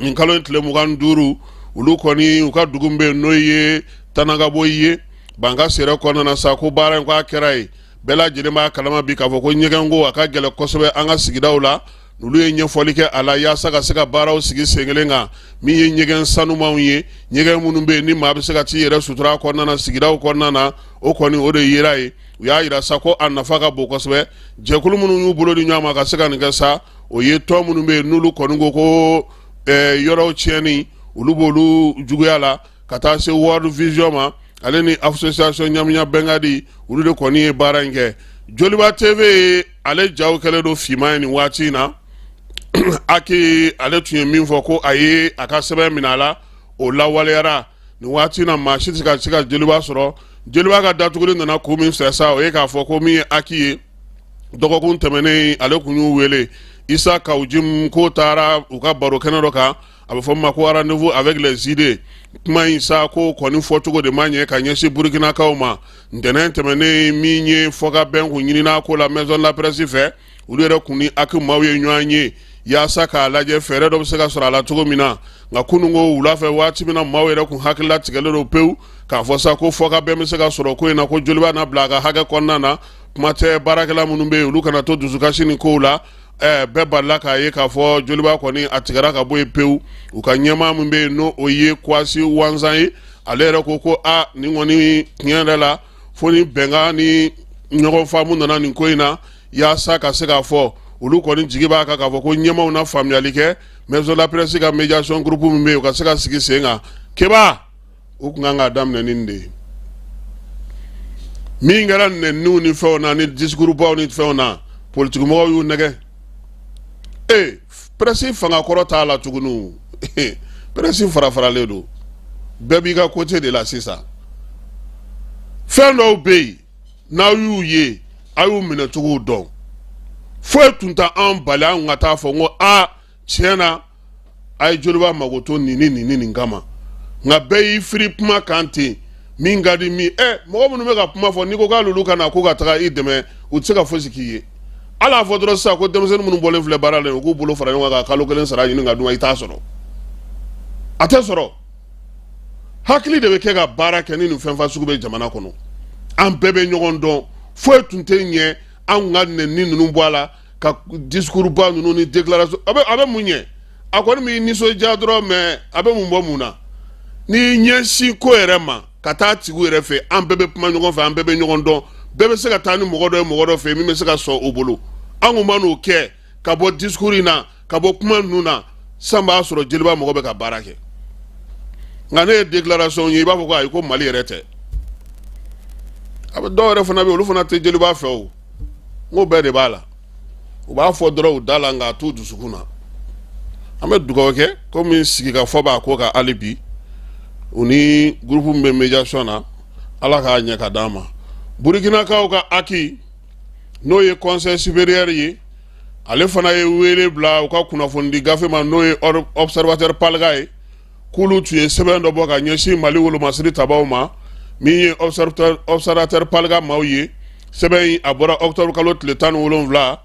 [SPEAKER 10] nin kalo in tile 25. Olu kɔni u ka dugu bɛ yen, n'o ye Tanagabo ye, Bankasi yɛrɛ kɔnɔna na sa, ko baara in k'a kɛra yen. Bɛɛ lajɛlen b'a kalama bi k'a fɔ ko ɲɛgɛnko a ka gɛlɛn kosɛbɛ an ka sigidaw la. Olu ye ɲɛfɔli kɛ a la yaasa ka se ka baaraw sigi sen kelen kan, min ye ɲɛgɛn sanumanw ye, ɲɛgɛn minnu bɛ yen ni maa bɛ se ka t'i yɛrɛ sutura kɔnɔna na, sigidaw kɔnɔna na. O kɔni o de yera yen. U y'a yira sa ko a nafa ka bon kosɛbɛ. Jɛkulu minnu y'u bolo di ɲɔgɔn ma ka se ka nin kɛ sa, o ye tɔn minnu bɛ yen n'olu kɔni ko ko yɔrɔw tiɲɛni, olu b'olu juguya la, ka taa se World Vision ma, ale ni association Ɲamiya Bɛnkadi, olu de kɔni ye baara in kɛ. Joliba TV ale jaw kɛlen don finman ye nin waati in na. Aki ale tun ye min fɔ ko a ye a ka sɛbɛn minɛ a la, o lawaleyara nin waati in na. Maa si tɛ se ka Joliba sɔrɔ. Joliba ka datuguli nana kun min fɛ sa, o ye k'a fɔ ko min ye Aki ye, dɔgɔkun tɛmɛnen ale tun y'u wele, Isa Kawu Jim, k'o taara u ka baro kɛnɛ dɔ kan, a bɛ fɔ min ma ko rendez-vous avec les idées. Kuma in sa, ko kɔni fɔcogo de ma ɲɛ ka ɲɛsin Burukinakaw ma. Ntɛnɛn tɛmɛnen, min ye fɔkabɛn kun ɲinina ko la maison de la presse fɛ, olu yɛrɛ kun ni Aki maaw ye ɲɔgɔn ye yaasa k'a lajɛ fɛɛrɛ dɔ bɛ se ka sɔrɔ a la cogo min na. Nka kununko wula fɛ, waati min na maaw yɛrɛ kun hakilila tigɛlen don pewu k'a fɔ sa ko fɔkabɛn bɛ se ka sɔrɔ ko in na, ko Joliba na bila a ka hakɛ kɔnɔna na, kuma tɛ baarakɛla minnu bɛ yen, olu kana to dusukasi ni kow la, bɛɛ balila k'a ye k'a fɔ Joliba kɔni a tigɛra ka bɔ yen pewu. U ka ɲɛmaa min bɛ yen, n'o o ye Kwasi Wanzan ye, ale yɛrɛ ko ko a nin kɔni tiɲɛ yɛrɛ la, fo ni bɛnkan ni ɲɔgɔn faamu nana nin ko in na, yaasa ka se k'a fɔ olu kɔni jigi b'a kan k'a fɔ ko ɲɛmaaw na faamuyali kɛ, maison de la presse ka médiation groupe min bɛ yen, u ka se ka sigi sen kan. Keba, u tun kan k'a daminɛ ni nin de ye. Min kɛra nɛniw ni fɛnw na ni discours baw ni fɛnw na, politikimɔgɔw y'u nɛgɛ. Ee, presse fanga kɔrɔ t'a la tuguni. Presse fara faralen don, bɛɛ b'i ka côté de la. Sisan fɛn dɔw bɛ yen, n'aw y'u ye, a y'u minɛcogo dɔn. Foyi tun tɛ an bali an ka taa fɔ n ko aa, tiɲɛ na, a ye Joliba mago to nin ni nin ni nin kama. Nka bɛɛ y'i firi kuma kan ten, min ka di min. Ɛ, mɔgɔ minnu bɛ ka kuma fɔ, n'i ko k'ale ka na ko ka taga i dɛmɛ, u tɛ se ka fosi k'i ye. Hali a fɔ dɔrɔn sisan ko denmisɛnnin minnu bɔlen filɛ baara la, u k'u bolo fara ɲɔgɔn kan ka kalo kelen sara ɲini ka d'u ma, i t'a sɔrɔ, a tɛ sɔrɔ. Hakili de bɛ kɛ ka baara kɛ ni nin fɛn fa sugu bɛ jamana kɔnɔ. An bɛɛ bɛ ɲɔgɔn dɔn, foyi tun tɛ ɲɛ anw ka nɛni ninnu bɔ a la, ka discours ba ninnu ni déclaration. A bɛ mun ɲɛ? A kɔni b'i nisɔndiya dɔrɔn, mais a bɛ mun bɔ mun na? N'i ɲɛsin ko yɛrɛ ma ka taa tigiw yɛrɛ fɛ, an bɛɛ bɛ kuma ɲɔgɔn fɛ, an bɛɛ bɛ ɲɔgɔn dɔn, bɛɛ bɛ se ka taa ni mɔgɔ dɔ ye mɔgɔ dɔ fɛ min bɛ se ka sɔn o bolo. An kun ma n'o kɛ ka bɔ discours in na, ka bɔ kuma ninnu na. Sisan b'a sɔrɔ Joliba mɔgɔ bɛ ka baara kɛ. Nka ne ye déclaration ye, i b'a fɔ ko ayi, ko Mali yɛrɛ tɛ. A bɛ dɔw yɛrɛ fana bɛ yen, olu fana tɛ Joliba fɛ. O n ko bɛɛ de b'a la, u b'a fɔ dɔrɔn u da la, nka a t'u dusukun na. An bɛ dugawu kɛ komi sigikafɔ b'a ko kan hali bi, u ni groupe min bɛ médiation na, Ala k'a ɲɛ ka d'an ma. Burukinakaw ka HAC, n'o ye conseil supérieur ye, ale fana ye wele bila u ka kunnafonidi gafe ma, n'o ye Observateur Palga ye, k'olu tun ye sɛbɛn dɔ bɔ ka ɲɛsin Mali wolomasiri tabaw ma. Min ye Observateur Palga maaw ye, sɛbɛn in a bɔra octobre kalo tile 17,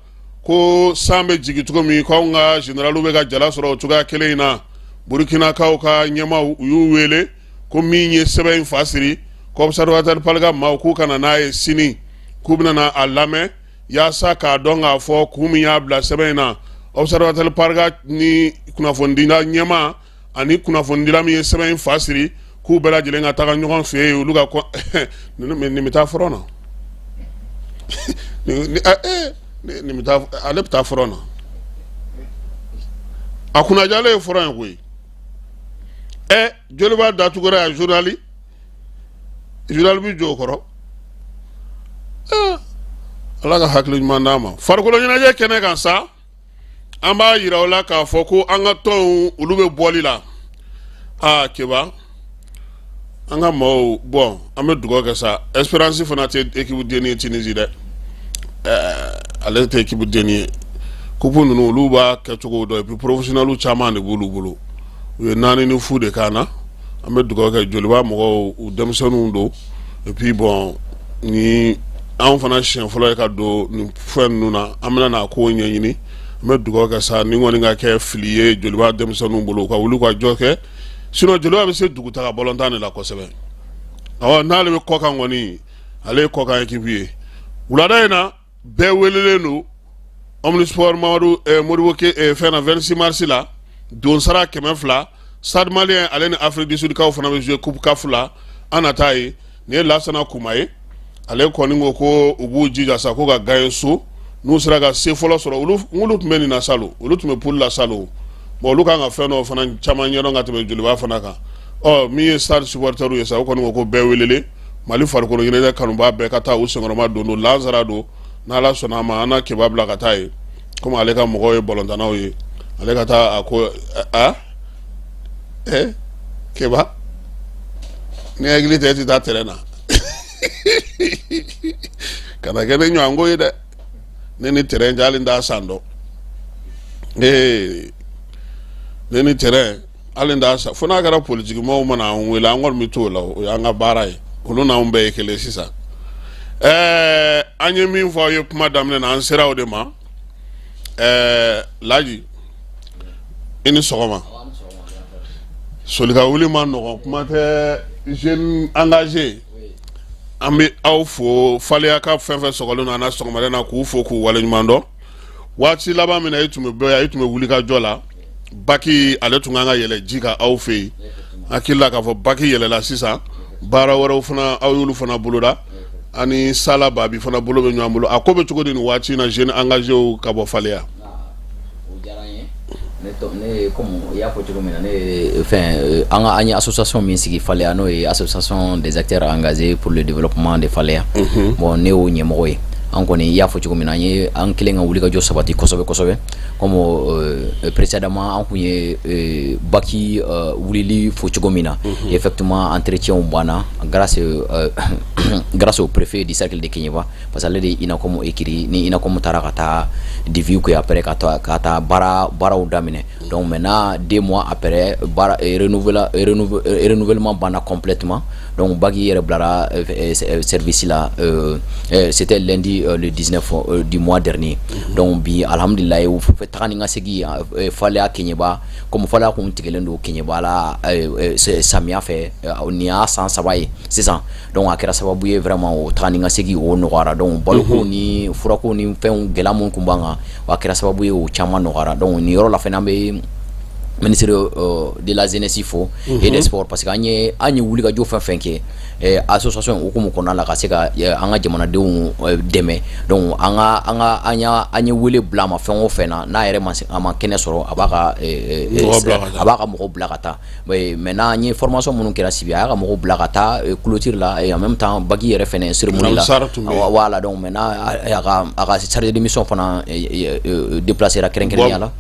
[SPEAKER 10] ko san bɛ jigin cogo min, k'anw ka généraliw bɛ ka jala sɔrɔ o cogoya kelen in na. Burukinakaw ka ɲɛmaaw, u y'u wele ko min ye sɛbɛn in fa siri, ko Observateur Palga maaw k'u ka na n'a ye sini, k'u bɛna na a lamɛn yaasa k'a dɔn k'a fɔ kun min y'a bila sɛbɛn in na. Observateur Palga ni kunnafonidila ɲɛmaa ani kunnafonidila min ye sɛbɛn in fa siri, k'u bɛɛ lajɛlen ka taga ɲɔgɔn fɛ yen. Olu ka nin bɛ taa front na, nin bɛ taa, ale bɛ taa front na. A kunnajalen ye front ye koyi. Ɛ, Joliba datugura yan, journal bɛ jɔ o kɔrɔ. Ala ka hakili ɲuman d'an ma. Farikolo ɲɛnajɛ kɛnɛ kan sa, an b'a yira o la k'a fɔ ko an ka tɔnw, olu bɛ bɔli la. Aa Keba, an ka maaw, bɔn, an bɛ dugawu kɛ sa. Espérance fana tɛ équipe denni ye Tunisie dɛ. Ɛɛ, ale tɛ équipe denni ye. Coupe ninnu, olu b'a kɛcogo dɔn, et puis professionnels caman de b'olu bolo. U ye 4-0 de k'an na. An bɛ dugawu kɛ Joliba mɔgɔw, u denmisɛnninw don. Et puis bon, ni anw fana siɲɛ fɔlɔ ye ka don nin fɛn ninnu na, an bɛna n'a ko ɲɛɲini. An bɛ dugawu kɛ sa, ni kɔni ka kɛ fili ye Joliba denmisɛnninw bolo, u ka wuli ka jɔ kɛ. Sinon Joliba bɛ se dugutaga balontan de la kosɛbɛ. Awɔ, n'ale bɛ kɔkan kɔni, ale ye kɔkan équipe ye. Wulada in na, bɛɛ welelen don Omnisport Mamadu Modibo fɛn na, 26 mars la, donsara 200. Stade Malien ale ni Afrique du Sud kaw fana bɛ jouer Coupe CAF la. An na taa yen. Nin ye Lasana Kuma ye. Ale kɔni ko ko u b'u jija sa ko ka gagner so, n'u sera ka se fɔlɔ sɔrɔ. Olu olu tun bɛ nin na salon, olu tun bɛ poule la salon. Bon, olu kan ka fɛn dɔw fana caman ɲɛdɔn ka tɛmɛ Joliba fana kan. Ɔ, min ye Stade supporters ye sa, o kɔni ko ko bɛɛ welelen, Mali farikolo ɲɛnajɛ kanubaa bɛɛ ka taa u senkɔrɔma don. Lansara don, n'Ala sɔnna a ma, an na Keba bila ka taa yen, komi ale ka mɔgɔw ye balontannaw ye, ale ka taa. A ko a ɛ, Keba, ni hakili tɛ, e tɛ taa terrain na kana kɛ ne ɲɔgɔn ko ye dɛ. Ne ni terrain cɛ, hali n t'a san dɔn. Ee, ne ni terrain, hali n t'a san. Fo n'a kɛra politikimɔgɔw mana an wele, an kɔni bɛ t'o la, o y'an ka baara ye. Olu n'anw bɛɛ ye kelen sisan. Ɛɛ, an ye min fɔ aw ye kuma daminɛ na, an sera o de ma. Ɛɛ, Laji, i ni sɔgɔma. Soli ka wuli ma nɔgɔn, kuma tɛ jeune engagé. An bɛ aw fo, Faleya ka fɛn fɛn sɔgɔlen don an na sɔgɔmada in na, k'u fo k'u waleɲuman dɔn. Waati laban min na e tun bɛ bɔ yan, e tun bɛ wuli ka jɔ la. Baki ale tun kan ka yɛlɛ ji kan aw fɛ yen. Hakili la k'a fɔ baki yɛlɛla sisan, baara wɛrɛw fana, aw y'olu fana boloda, ani Sala Babi fana bolo bɛ ɲɔgɔn bolo. A ko bɛ cogo di nin waati in na, jeune engagé ka bɔ Faleya?
[SPEAKER 16] Ne, comme i y'a fɔ cogo min na, ne ye fɛn, an ka an ye association min sigi Faleya, n'o ye Association des acteurs engagés pour le développement de Faleya. Bon, ne y'o ɲɛmɔgɔ ye. An kɔni, i y'a fɔ cogo min na, an ye an kelen ka wulikajɔ sabati kosɛbɛ kosɛbɛ. Comme précédemment, an kun ye bac wulili fɔ cogo min na, effectivement, entretien banna grâce au préfet du cercle de Kéniéba, parce que ale de ye UNACOM écrit ni UNACOM taara ka taa devis kɛ, après ka taa baaraw daminɛ. Donc maintenant, 2 mois après, baara renouvellement banna complètement. Donc bac yɛrɛ bilara service la, c'était lundi le 19 du mois dernier. Donc bi, alhamdulilayi, o fɛ taga ni ka segin Faleya Kéniéba, comme Faleya kun tigɛlen don Kéniéba la samiya fɛ, nin y'a san 3 ye sisan. Donc a kɛra sababu ye vraiment, o taga ni ka segin o nɔgɔyara. Donc baloko ni furako ni fɛnw gɛlɛya mun kun b'an kan, a kɛra sababu ye o caman nɔgɔyara. Donc nin yɔrɔ la fɛnɛ, an bɛ ministre de la Jeunesse fo et des Sports, parce que an ye wulikajɔ fɛn fɛn kɛ association hukumu kɔnɔna la ka se ka an ka jamanadenw dɛmɛ. Donc an ka an ka an y'a an ye wele bila a ma fɛn o fɛn na, n'a yɛrɛ ma se, a ma kɛnɛ sɔrɔ, a b'a ka mɔgɔw bila ka taa. Maintenant, an ye formation minnu kɛra Sibi, a y'a ka mɔgɔw bila ka taa clôture la et en même temps bac yɛrɛ fɛnɛ cérémonie la. Voilà. Donc maintenant, a ka chargé de mission fana déplacera kɛrɛnkɛrɛnnenya la,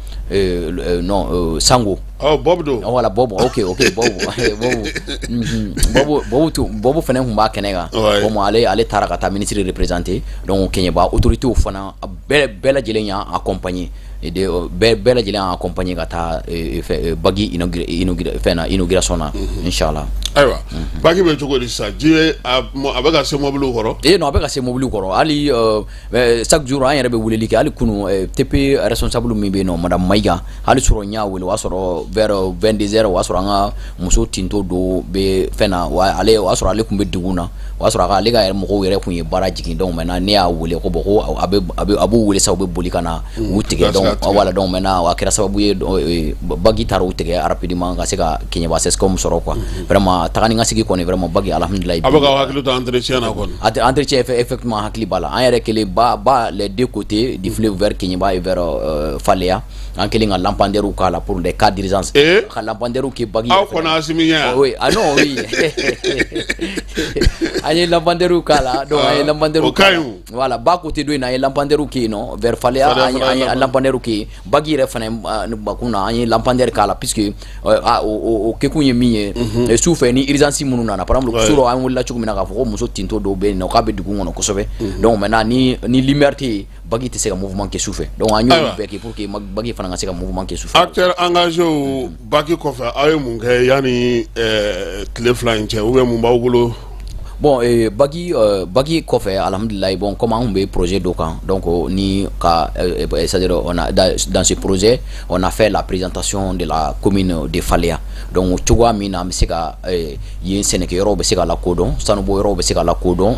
[SPEAKER 16] non, Sango.
[SPEAKER 10] Oh, Bob do.
[SPEAKER 16] Voilà, Bob, ok, Bob, Bob, Bob, Bob, tu, Bob fɛnɛ kun b'a kɛnɛ kan. Bon, ale taara ka taa ministre représenter. Donc Kéniéba autorités fana bɛɛ lajɛlen y'a accompagner, bɛɛ lajɛlen y'a accompagner ka taa fɛ bac inauguré fɛn na, inauguration na, inchallah.
[SPEAKER 10] Ayiwa, bac bɛ cogo di sisan? Ji a bɛ ka se mobiliw kɔrɔ?
[SPEAKER 16] Eh non, a bɛ ka se mobiliw kɔrɔ. Hali chaque jour an yɛrɛ bɛ weleli kɛ. Hali kunu, TP responsable min bɛ yen nɔ, madame Mayiga, hali sɔrɔ n y'a wele, o y'a sɔrɔ vers 22 heures, o y'a sɔrɔ an ka muso tinto dɔ bɛ fɛn na, ale o y'a sɔrɔ ale tun bɛ degun na, o y'a sɔrɔ a ka ale ka mɔgɔw yɛrɛ tun ye baara jigin. Donc maintenant, ne y'a wele ko bon, ko a b'u wele sa, u bɛ boli ka na u tigɛ. Donc voilà, donc maintenant, a kɛra sababu ye bac taara u tigɛ rapidement ka se ka Kéniéba CSCOM sɔrɔ quoi. Vraiment, taga ni ka segin kɔni, vraiment, bac, alhamdulilayi.
[SPEAKER 10] A bɛ k'aw hakili to entretien na kɔni?
[SPEAKER 16] Entretien, effectivement, hakili b'a la. An yɛrɛ kelen ba les deux côtés du fleuve, vers Kéniéba et vers Faleya, an kelen ka lampadaire k'a la pour les cas d'urgence, ka lampadaire kɛ bac.
[SPEAKER 10] Aw kɔnɔ Asimi ɲɛ.
[SPEAKER 16] Oui, ah non, oui, an ye lampadaire k'a la. Donc an ye lampadaire
[SPEAKER 10] O ka ɲi.
[SPEAKER 16] Voilà, ba côté dɔ in na, an ye lampadaire kɛ yen nɔ, vers Faleya, an ye lampadaire kɛ yen. Bac yɛrɛ fana bakun na, an ye lampadaire k'a la, puisque o kɛkun ye min ye, su fɛ ni urgence minnu nana, par exemple su dɔ an wulila cogo min na k'a fɔ ko muso tinto dɔw bɛ yen nɔ k'a bɛ dugu kɔnɔ kosɛbɛ. Donc maintenant, ni lumière tɛ yen, bac tɛ se ka mouvement kɛ su fɛ. Donc an y'olu bɛɛ kɛ pour que bac fana ka se ka mouvement kɛ su fɛ.
[SPEAKER 10] Acteur engagé, bac kɔfɛ, aw ye mun kɛ yanni tile 2 in cɛ, ou bien mun b'aw bolo?
[SPEAKER 16] Bon, bac kɔfɛ, alhamdulilayi, bon, comme an kun bɛ projet dɔ kan, donc ni ka c'est-à-dire on a dans ce projet, on a fait la présentation de la commune de Faléa. Donc cogoya min na an bɛ se ka yen sɛnɛkɛyɔrɔw bɛ se ka lakodɔn, sanubɔyɔrɔw bɛ se ka lakodɔn,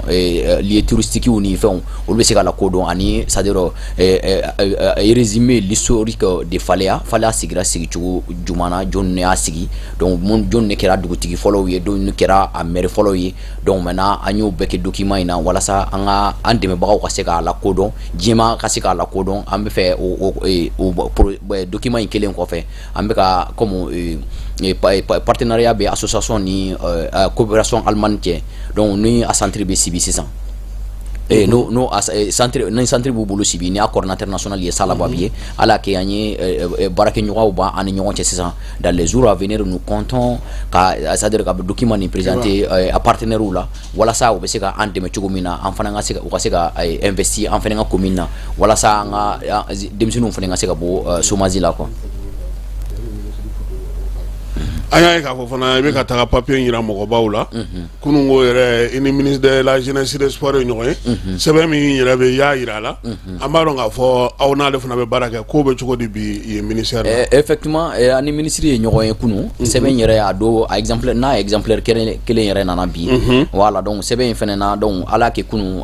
[SPEAKER 16] lieux touristiques ni fɛnw, olu bɛ se ka lakodɔn, ani c'est-à-dire résumé l'historique de Faléa. Faléa sigira sigicogo jumɛn na, jɔn y'a sigi, donc mun jɔn de kɛra dugutigi fɔlɔw ye, jɔn kɛra a maire fɔlɔw ye. Donc maintenant, an y'o bɛɛ kɛ document in na walasa an ka an dɛmɛbagaw ka se k'a lakodɔn, diɲɛma ka se k'a lakodɔn. An bɛ fɛ o document in kelen kɔfɛ, an bɛ ka comme partenariat bɛ association ni coopération allemande cɛ. Donc ni a centre bɛ Sibi sisan, n'o centre, ni centre b'u bolo Sibi, ni a coordinateur national ye Sala Babi ye, ala kɛ an ye baarakɛɲɔgɔnw b'an ni ɲɔgɔn cɛ sisan. Dans les jours à venir, nous comptons ka, c'est à dire ka document nin présenter a partenaires la, walasa u bɛ se ka an dɛmɛ cogo min na, an fana ka se ka u ka se ka investir an fana ka commune na, walasa an ka denmisɛnninw fana ka se ka bɔ chômage la quoi.
[SPEAKER 10] An y'a ye k'a fɔ fana i bɛ ka taga papier yira mɔgɔbaw la. Kununko yɛrɛ, i ni ministre de la Jeunesse des Sports ye ɲɔgɔn ye, sɛbɛn min yɛrɛ bɛ i y'a yira a la. An b'a dɔn k'a fɔ aw n'ale fana bɛ baara kɛ. Ko bɛ cogo di bi yen ministère la?
[SPEAKER 16] Effectivement, ani ministre ye ɲɔgɔn ye kunun. Sɛbɛn yɛrɛ, a don a exemplaire n'a exemplaire kelen kelen yɛrɛ nana bi. Voilà, donc sɛbɛn in fana na, donc ala kɛ kunun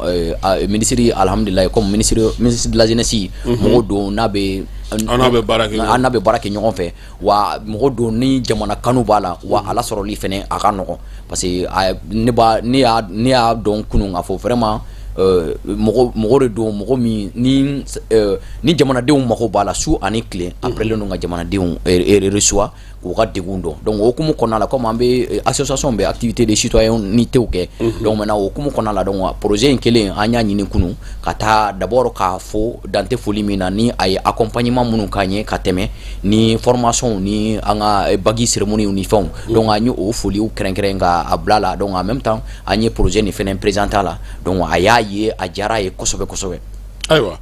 [SPEAKER 16] ministre, alhamdulilayi, comme ministre de la Jeunesse, mɔgɔ don n'a bɛ
[SPEAKER 10] An n'a bɛ baara kɛ.
[SPEAKER 16] An n'a bɛ baara kɛ ɲɔgɔn fɛ wa. Mɔgɔ don ni jamana kanu b'a la wa, a lasɔrɔli fɛnɛ a ka nɔgɔn, parce que ne b'a ne y'a ne y'a dɔn kunun k'a fɔ vraiment Mɔgɔ de don, mɔgɔ min ni jamanadenw mago b'a la su ani tile, a prêt len don ka jamanadenw reçoit k'u ka degun dɔn. Donc o hukumu kɔnɔna la, comme an bɛ association bɛ activité de citoyenneté kɛ, donc maintenant o hukumu kɔnɔna la, donc projet in kelen an y'a ɲini kunun ka taa d'abord k'a fo dante foli min na ni a ye accompagnement minnu k'an ye ka tɛmɛ ni formation ni an ka bac cérémonie ni fɛnw. Donc an ye o foliw kɛrɛnkɛrɛn ka a bila la. Donc en même temps an ye projet nin fɛnɛ présenter a la. Donc a y'a ye, a diyara a ye kosɛbɛ kosɛbɛ.
[SPEAKER 10] Ayiwa,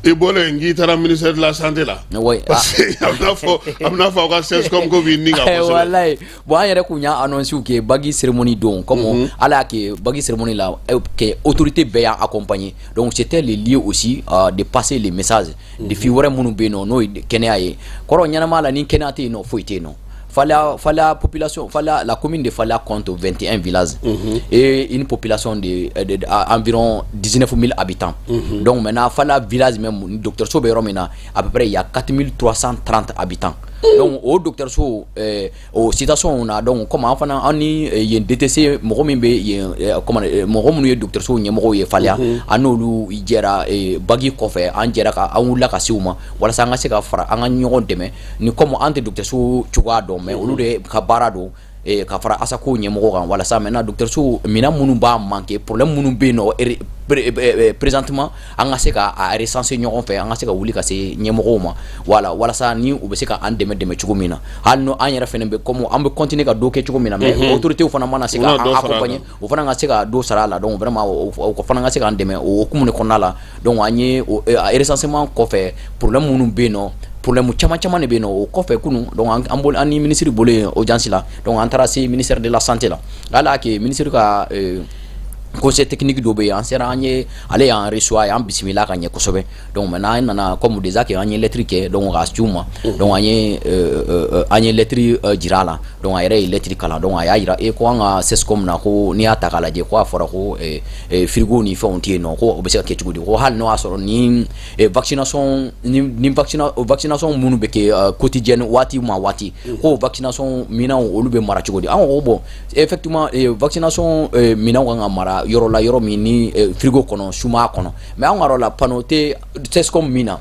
[SPEAKER 10] i bɔlen k'i taara ministère de la santé la.
[SPEAKER 16] Oui.
[SPEAKER 10] Parce que a bɛna fɔ aw ka CSCOM ko b'i ni ka kosɛbɛ.
[SPEAKER 16] Walayi, bon, an yɛrɛ kun y'a annonce kɛ bac cérémonie don, comme ala y'a kɛ bac cérémonie la kɛ autorité bɛɛ y'an accompagner. Donc c'était le lieu aussi de passer les messages, défi wɛrɛ minnu bɛ yen nɔ, n'o ye kɛnɛya ye. Kɔrɔ ɲɛnama la, ni kɛnɛya tɛ yen nɔ, foyi tɛ yen nɔ. Faléa, Faléa population, Faléa, la commune de Faléa compte 21 villages et une population de environ 19 000 habitants. Donc maintenant, Faléa village même, docteur so bɛ yɔrɔ min na, à peu près il y a 4330 habitants. Donc o dɔgɔtɔrɔso o situation na, donc comme an fana an ni yen DTC mɔgɔ min bɛ yen, comment, mɔgɔ minnu ye dɔgɔtɔrɔso ɲɛmɔgɔw ye Faléa, an n'olu jɛra bac kɔfɛ, an jɛra ka an wulila ka se u ma walasa an ka se ka fara an ka ɲɔgɔn dɛmɛ ni comme an tɛ dɔgɔtɔrɔso cogoya dɔn, mais olu de ka baara don, ka fara ASACO ɲɛmɔgɔ kan, walasa maintenant dɔgɔtɔrɔso minɛn minnu b'a manquer, problème minnu bɛ yen nɔ présentement, an ka se ka a recenser ɲɔgɔn fɛ, an ka se ka wuli ka se ɲɛmɔgɔw ma, voilà, walasa ni u bɛ se ka an dɛmɛ dɛmɛ cogo min na. Hali n'o an yɛrɛ fɛnɛ bɛ comme an bɛ continuer ka dɔ kɛ cogo min na, mais autorités fana mana se ka an accompagner, o fana ka se ka dɔ sara a la. Donc vraiment o fana ka se k'an dɛmɛ o hukumu de kɔnɔna la. Donc an ye recensement kɔfɛ, problème minnu bɛ yen nɔ, problème caman caman de bɛ yen nɔ. O kɔfɛ kunun, donc an bolo, an ni ministre bolo yen audience la. Donc an taara se ministère de la santé la. Ala y'a kɛ ministre ka conseil technique dɔ bɛ yen, an sera, an ye ale y'an reçoit, y'an bisimila ka ɲɛ kosɛbɛ. Donc maintenant an nana, comme déjà que an ye lettre kɛ, donc k'a ci u ma. Donc an ye lettre jira a la. Donc a yɛrɛ ye lettre kalan. Donc a y'a jira e ko an ka CSCOM na, ko n'i y'a ta k'a lajɛ, ko a fɔra ko frigo ni fɛnw tɛ yen nɔ, ko o bɛ se ka kɛ cogo di? Ko hali n'o y'a sɔrɔ ni vaccination ni vaccination minnu bɛ kɛ quotidienne, waati ma waati, ko vaccination minɛnw olu bɛ mara cogo di? An ko bon, effectivement, vaccination minɛnw kan ka mara yɔrɔ la, yɔrɔ min ni frigo kɔnɔ, sumaya kɔnɔ. Mais an ka yɔrɔ la, panneau tɛ CSCOM min na,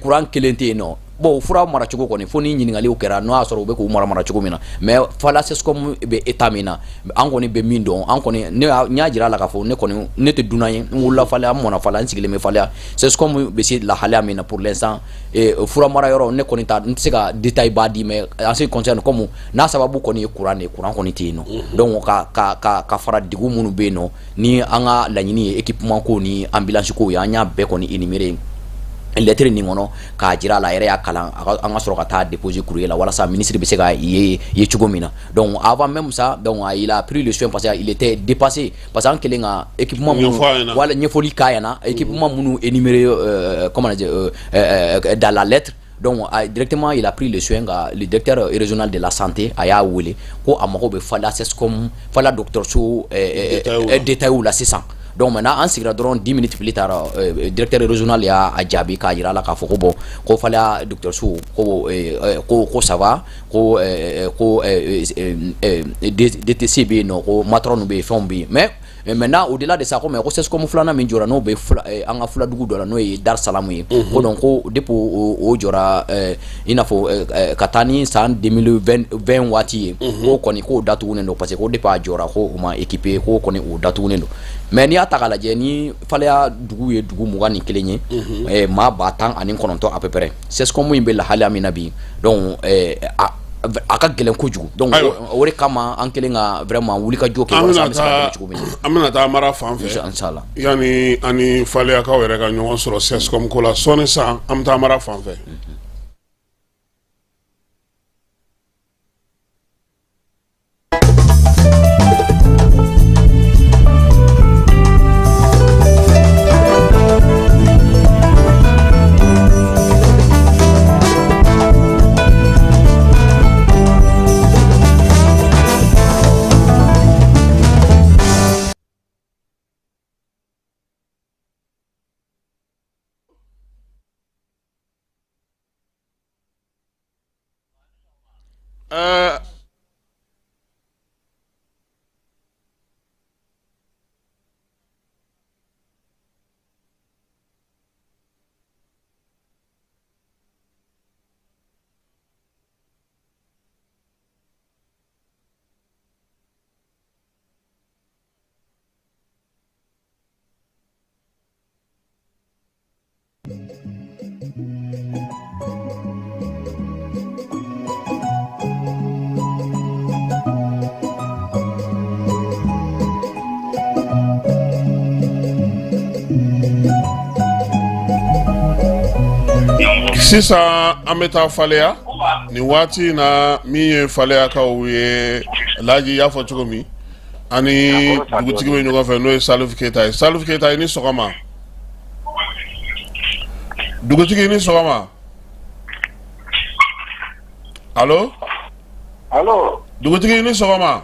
[SPEAKER 16] courant kelen tɛ yen nɔ. Bon, fura mara cogo kɔni, fo ni ɲininkaliw kɛra n'o y'a sɔrɔ u bɛ k'u mara mara cogo min na. Mais Faléa CSCOM bɛ état min na, an kɔni bɛ min dɔn, an kɔni ne y'a jira a la k'a fɔ ne kɔni ne tɛ dunan ye, n wolola Faléa, n mɔna Faléa, n sigilen bɛ Faléa. CSCOM bɛ se lahalaya min na pour l'instant, fura mara yɔrɔ, ne kɔni ta n tɛ se ka détail ba di, mais en ce qui concerne, comme n'a sababu kɔni ye courant de ye, courant kɔni tɛ yen nɔ. Donc ka fara degun minnu bɛ yen nɔ, ni an ka laɲini ye équipement ko ni ambulance ko ye, an y'a bɛɛ kɔni énumérer lettre nin kɔnɔ k'a jira a la. A yɛrɛ y'a kalan. An ka sɔrɔ ka taa déposer courrier la walasa ministre bɛ se ka ye ye cogo min na. Donc avant même ça, donc il a pris le soin, parce que il était dépassé, parce que an kɛlen ka équipement minnu, wala ɲɛfɔli k'a ɲɛna, équipement minnu énuméré comment dire, dans la lettre. Donc directement il a pris le soin ka le directeur régional de la santé, a y'a wele ko a mago bɛ Faléa CSCOM, Faléa dɔgɔtɔrɔso détail la sisan. Donc maintenant an sigira dɔrɔn, 10 minutes plus tard, directeur régional y'a jaabi k'a jira a la k'a fɔ ko bon, ko Faléa dɔgɔtɔrɔso ko ça va, ko DTC bɛ yen nɔ, ko matron bɛ yen, fɛnw bɛ yen. Mais maintenant, au-delà de ça, ko mais ko CSCOM filanan min jɔra, n'o bɛ an ka fuladugu dɔ la, n'o ye Dar Salam ye, ko donc ko depuis o jɔra, i n'a fɔ ka taa ni san 2020 waati ye, k'o kɔni k'o datugunen don, parce que ko depuis a jɔra, ko o ma équipé, k'o kɔni o datugunen don. Mais n'i y'a ta k'a lajɛ, ni Faléa dugu ye dugu 21 ye, maa 19,000 à peu près, CSCOM in bɛ lahalaya min na bi, donc a ka gɛlɛn kojugu. Donc o de kama an kɛlen ka vraiment wuli ka jɔ kɛ walasa an bɛ se ka dɛmɛ cogo min na.
[SPEAKER 10] An bɛna taa mara fan fɛ.
[SPEAKER 16] Inshallah.
[SPEAKER 10] Yanni ani Faléakaw yɛrɛ ka ɲɔgɔn sɔrɔ CSCOM ko la sɔɔni sisan, an bɛ taa mara fan fɛ. Sisan an bɛ taa Faleya nin waati in na. Min ye Faleyakaw ye, Laji y'a fɔ cogo min, ani dugutigi bɛ ɲɔgɔn fɛ, n'o ye Salifu Keyita ye. Salifu Keyita, i ni sɔgɔma. Dugutigi, i ni sɔgɔma. Allo?
[SPEAKER 17] Allo?
[SPEAKER 10] Dugutigi, i ni sɔgɔma.